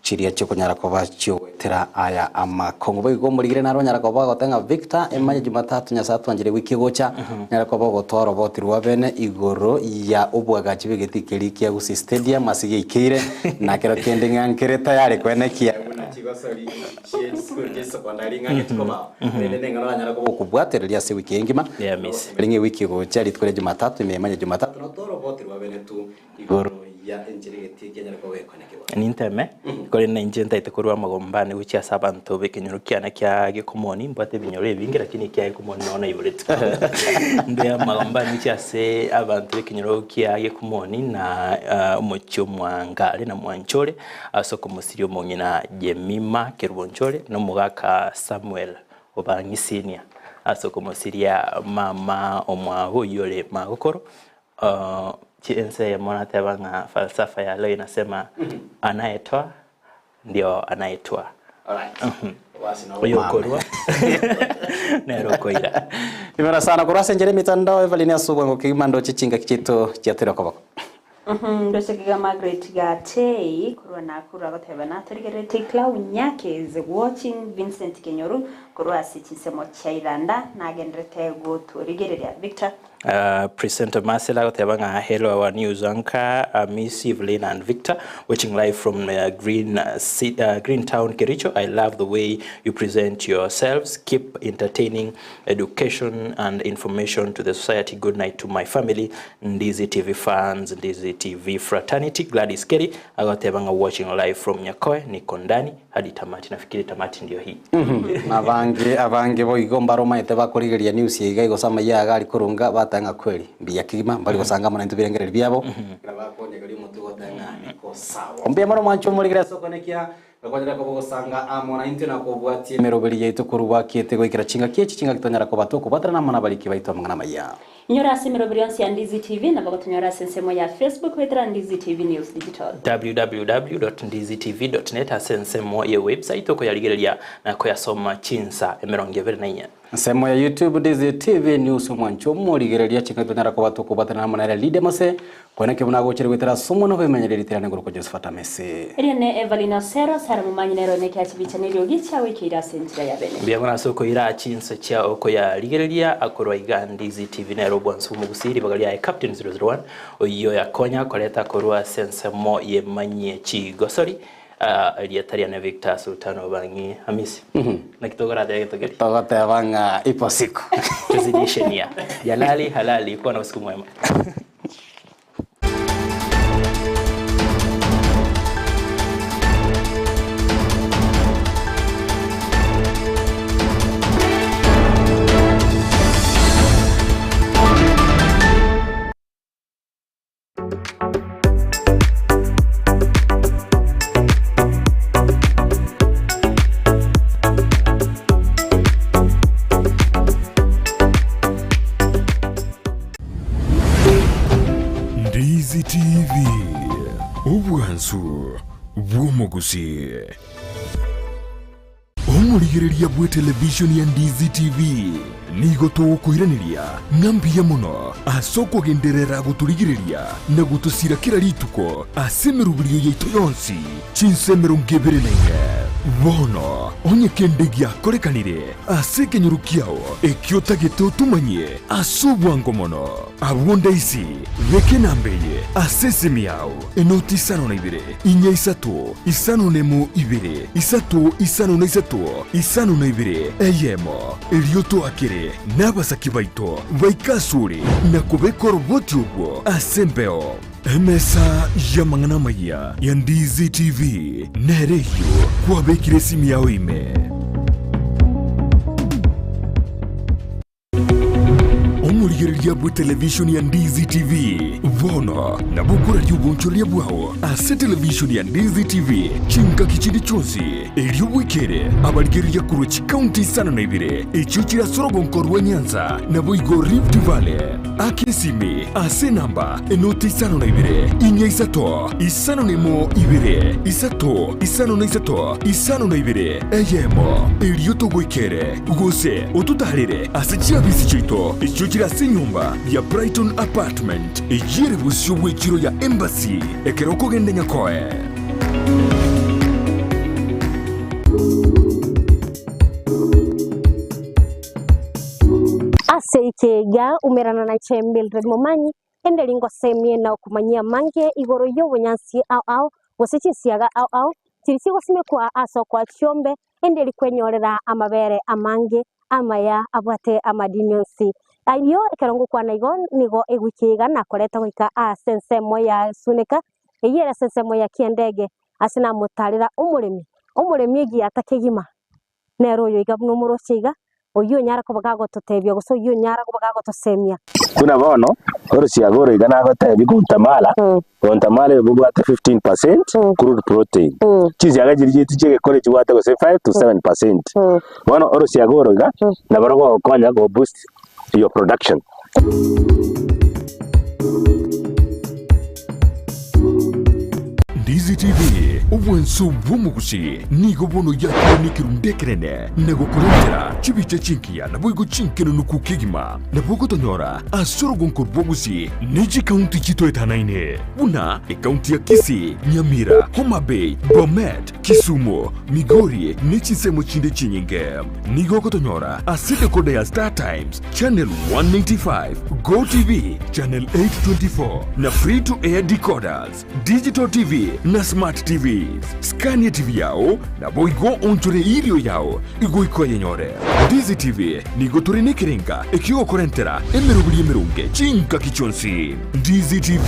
chiria chikonyara koba chiogoetera aya amakong'u. Boigo omorigire naro onyara koba agoteba ng'a Victor, emanye Jumatatu Nyasae atwanchire ewiki egocha, onyare koba ogotoa oroboti rwa bene igoro ya obwagachi bw'egetii keria kia Gusii Stadium ase geikeire, na kero kende ng'a nkere tayari koenekia buna chigosori chie chisukuru chie chisokondari ng'a ngechikobao. Korende neng'ana oranyare koba okobwatereria ase ewiki engima, ring'e ewiki egocha rituko ria Jumatatu, ime emanye Jumatatu, notore oboti rwa bene tu igoro ya enchera egetii kianyare koba gekonekigwa. Ninteme, korende inche ntaete korwa amagomba ane gochia ase abanto b'ekenyoro kiane kia Gekomoni, mbwate ebinyoro ebinge lakini ekia Gekomoni noo naiboretwe. Ndue amagomba ane gochia ase abanto b'ekenyoro kia Gekomoni na omochie o Mwangare na Mwanchore, Ase okomosiria omong'ina Jemima Kerubo-Nchore, na omogaka Samuel Obang'isinia, ase okomosiria mama omwabo oyio ore magokoro. Ense eyemo nateba ng'a falsafa ya leo inasema anayetoa ndio anayetwaa. Oyokorua nere okoira. Imera sana korwa ase enchera emitandao Evelyn ase obwango kegima ndoche chingaki chiaito chiatoire okoboko. Ndoche kiga Margaret Gatei korwa Nakuru agoteba natorigereretie Clau Nyake is watching Vincent Kenyoru korwa ase chinsemo chia Iranda nagenderete gotorigereria Victor. Presenter Marcel agoteba ng'a hello our news anchor Miss Evelyn and Victor watching live from Green Green Town Kericho I love the way you present yourselves keep entertaining education and information to the society good night to my family Ndizi TV fans Ndizi TV fraternity Gladys Kerry agoteba ng'a watching live from Nyakoe niko ndani hadi tamati nafikiri tamati ndio hii. Nabange abange boigo mbaromaete bakorigereria news eye iga gose amayia aya gari korunga bateba ng'a kweri mbuya kegima mbari gosanga amo naintwe birengererio biabo ekero bakonyegeria omotwe goteba ng'a niko sawa. Mbuya mono mwanche omorigere ase okonekia Gakonyara koba ogosanga amo naintwe na kobwatia emeroberi yaito korwa bwakiete goikera chingaki echi chingaki tonyara koba tokobwaterana amo nabariki baito amang'ana amaya. Inyora ase emeroberi yonsi ya Ndizi TV, nabo gotonyora ase ensemo ya Facebook goetera Ndizi TV News Digital. www.ndizitv.net ase ensemo ye website okoyarigereria na koyasoma chinsa emerongo ebere na inye. Ensemo ya YouTube Ndizi TV News omwancho omorigereria chingaki tonyara koba tokobwaterana amo nere Lydia Mose Koeneki buna agochire goetera ase omwana oboimenyereri ritirane igoro kwa Josephat Amisi. Erio ne Evelyn Osero, Sara Momanyi nere one ekiachibicha na eriogi chiagoikeire ase enchera ya bene. Mbuya mono ase okoira chinsa chia okoyarigereria korwa iga Ndizi TV nere obwansu bw'omogusii ribaga riaye Captain 001 oyio yakonya koreta korwa ase ensemo yemanyie chigosori Erieta riane Victor Sultan Obang'i Hamisi. Naki tokoratebe gento keria? Togoteba ng'a ipo siku. Tuzidishe nia. Jalali halali kuwa na usiku mwema. Ndizi TV, obwansu bw'omogusii. Omorigereria bw'etelevishoni ya Ndizi TV nigo togokoiraneria ng'a mbuya mono ase okogenderera gotorigereria na gotosira kera rituko ase emeroberio yaito yonsi chinsa 24. Bono onye kende giakorekanire ase ekenyoro kiao ekio otagete otomanyie ase obwango mono, abwo ndaisi beka enamba eye ase esimi yao, enoti 52 4 3 5 1 2 3 5 3 5 1, erio toakere nabasaki baito baike asore na kobeka oroboti orwo ase embeo. Emesa y'amang'ana amayia ya Ndizi TV nere eyio kwabekire esimi yao ime. Omorigereria bw'etelevishoni ya Ndizi TV bono nabo okoraria obonchoreria bwao ase televishoni ya Ndizi TV chingaki chinde chionsi, erio bwekere abarigereria korwa chikaunti 52 echio chire ase orogonko rwa Nyanza naboigo Rift Valley. Aka esimi ase enamba enoti 52 4 3 51 2 3 5 3 52 1, erio togoikere gose ototaarere ase chiabisi chiaito echio chire ase enyomba ya Brighton Apartment eyio ere bosio bw'echiro ya Embassy ekero okogenda Nyakoe. Ase ekeiga, umerana nainche Mildred Momanyi, ende ringosemie na okomanyia amange igoro y'obonyansi ao ao, gose chinsiaga ao ao, chiri chigosimekwa ase okoa chiombe, ende rikwenyorera amabere amange amaya abwate amadini onsi. Ayio ekero ngokwana igo nigo ewiki iga nakoreta goika ase ensemo ya Suneka, eyio ere ase ensemo ya Kiendege, ase namotarera omoremi, omoremi egiata kegima. Nere oyo iga buna omoroche iga, oyio onyare koba gagototebia gose oyio onyare koba gagotosemia. Buna bono, orosiaga oro iga nagotebia Gontamala, Gontamala oyo bobwate 15% crude protein. Chinsiaga chiria chiaito chi'egekore chibwate gose 5 to 7%. Bono orosiaga oro iga, nabo rogogokonya go boost your production. Ndizi TV, obwanso bw'omogusi nigo bono yakire nekerundu ekenene na gokorentera chibicha chingiya naboigo chinkenenuku kegima. Nabo ogotonyora ase orogonko rw'ogusi ne chikaunti chitoetanaine buna ekaunti ya Kisii, Nyamira, Homa Bay, Bomet, Kisumu, Migori ne chinsemo chinde chinyinge. Nigo ogotonyora ase decoder ya Star Times, Channel 195, Go TV, Channel 824 na Free to Air decoders, Digital TV na Smart TVs. Skania TV yao naboigo onchore irio yao igoika oyenyore. Ndizi TV nigo tore nekerenga ekiogokorentera emeroberi emeronge chingaki chionsi. Ndizi TV,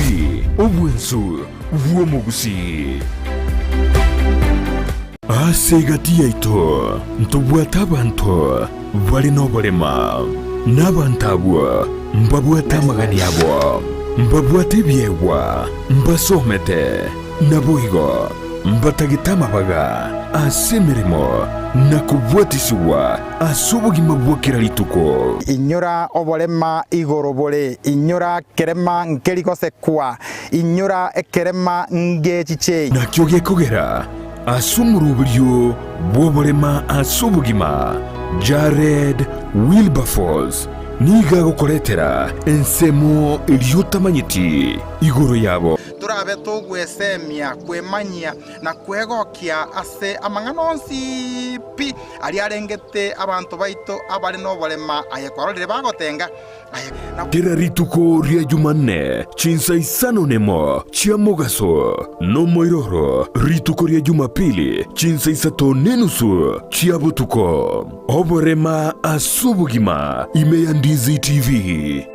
obwensu bw'omogusii. Ase egati yaito ntobwate abanto bare noborema, na abanto abwo mbabwate amagani abo, mbabwate ebiegwa, mbasomete, naboigo mbatagete amabaga ase emeremo na kobwatisigwa ase obogima bwa kera rituko. Inyora oborema igoro bore, inyora kerema nkeri gosekwa, inyora ekerema ngechiche. Nakio gekogera ase omoroberio bw'oborema ase obogima, Jared Wilberforce nigo agokoretera ensemo eria otamanyeti igoro yabo. Torabe togwesemia, kwemanyia, na kwegokia ase amang'ana onsi pi aria arengete abanto baito abare noborema, aye kwarorire bagotenga, aye na. Kera rituko ria Jumanne chinsa isano nemo chia mogaso, nomoiroro rituko ria Jumapili chinsa isato nenusu chia botuko. Oborema ase obogima ime ya Ndizi TV.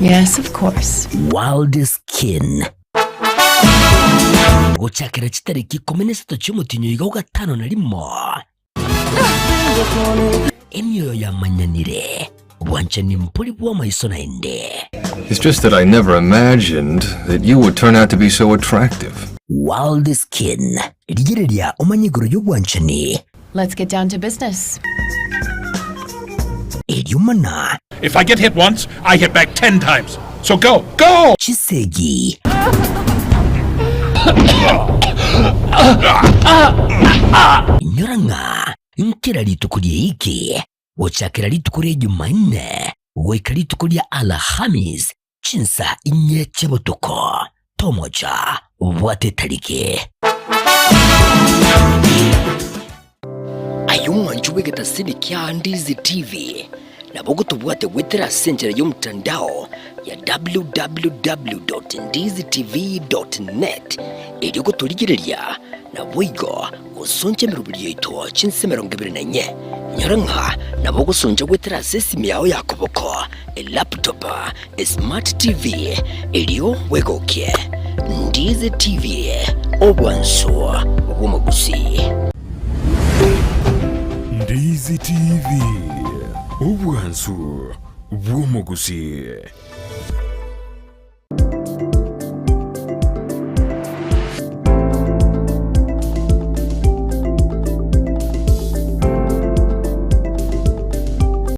Yes, of course. World Skin. Gochakera chitariki 13 chi'omotienyi oiga o gatano na rimo, emioyo yamanyanire, obwanchani mbori bw'amaiso naende. It's just that I never imagined that you would turn out to be so attractive. World Skin, rigereria omanye igoro y'obwanchani. Let's get down to business. Eriomana. If I get hit once, I hit back 10 times. So go, go! Chisegi. Inyora ng'a nkera rituko ri'eiki, gochakera rituko ria Jumanne goika rituko ria Alhamis chinsa inye chia botuko, tomocha bwate etariki. Aye omwancho bw'egetasini kia Ndizi TV, nabo ogotobwate goetera ase enchera y'omotandao ya www.ndizitv.net erio gotorigereria naboigo gosoncha emeroberi yaito chinse 24. Inyora ng'a nabo ogosoncha goetera ase esimi yao ya koboko, elaptop, esmart TV, erio bwegokie. Ndizi TV, obwansu bw'omogusii. Ndizi TV, obwansu bw'omogusii.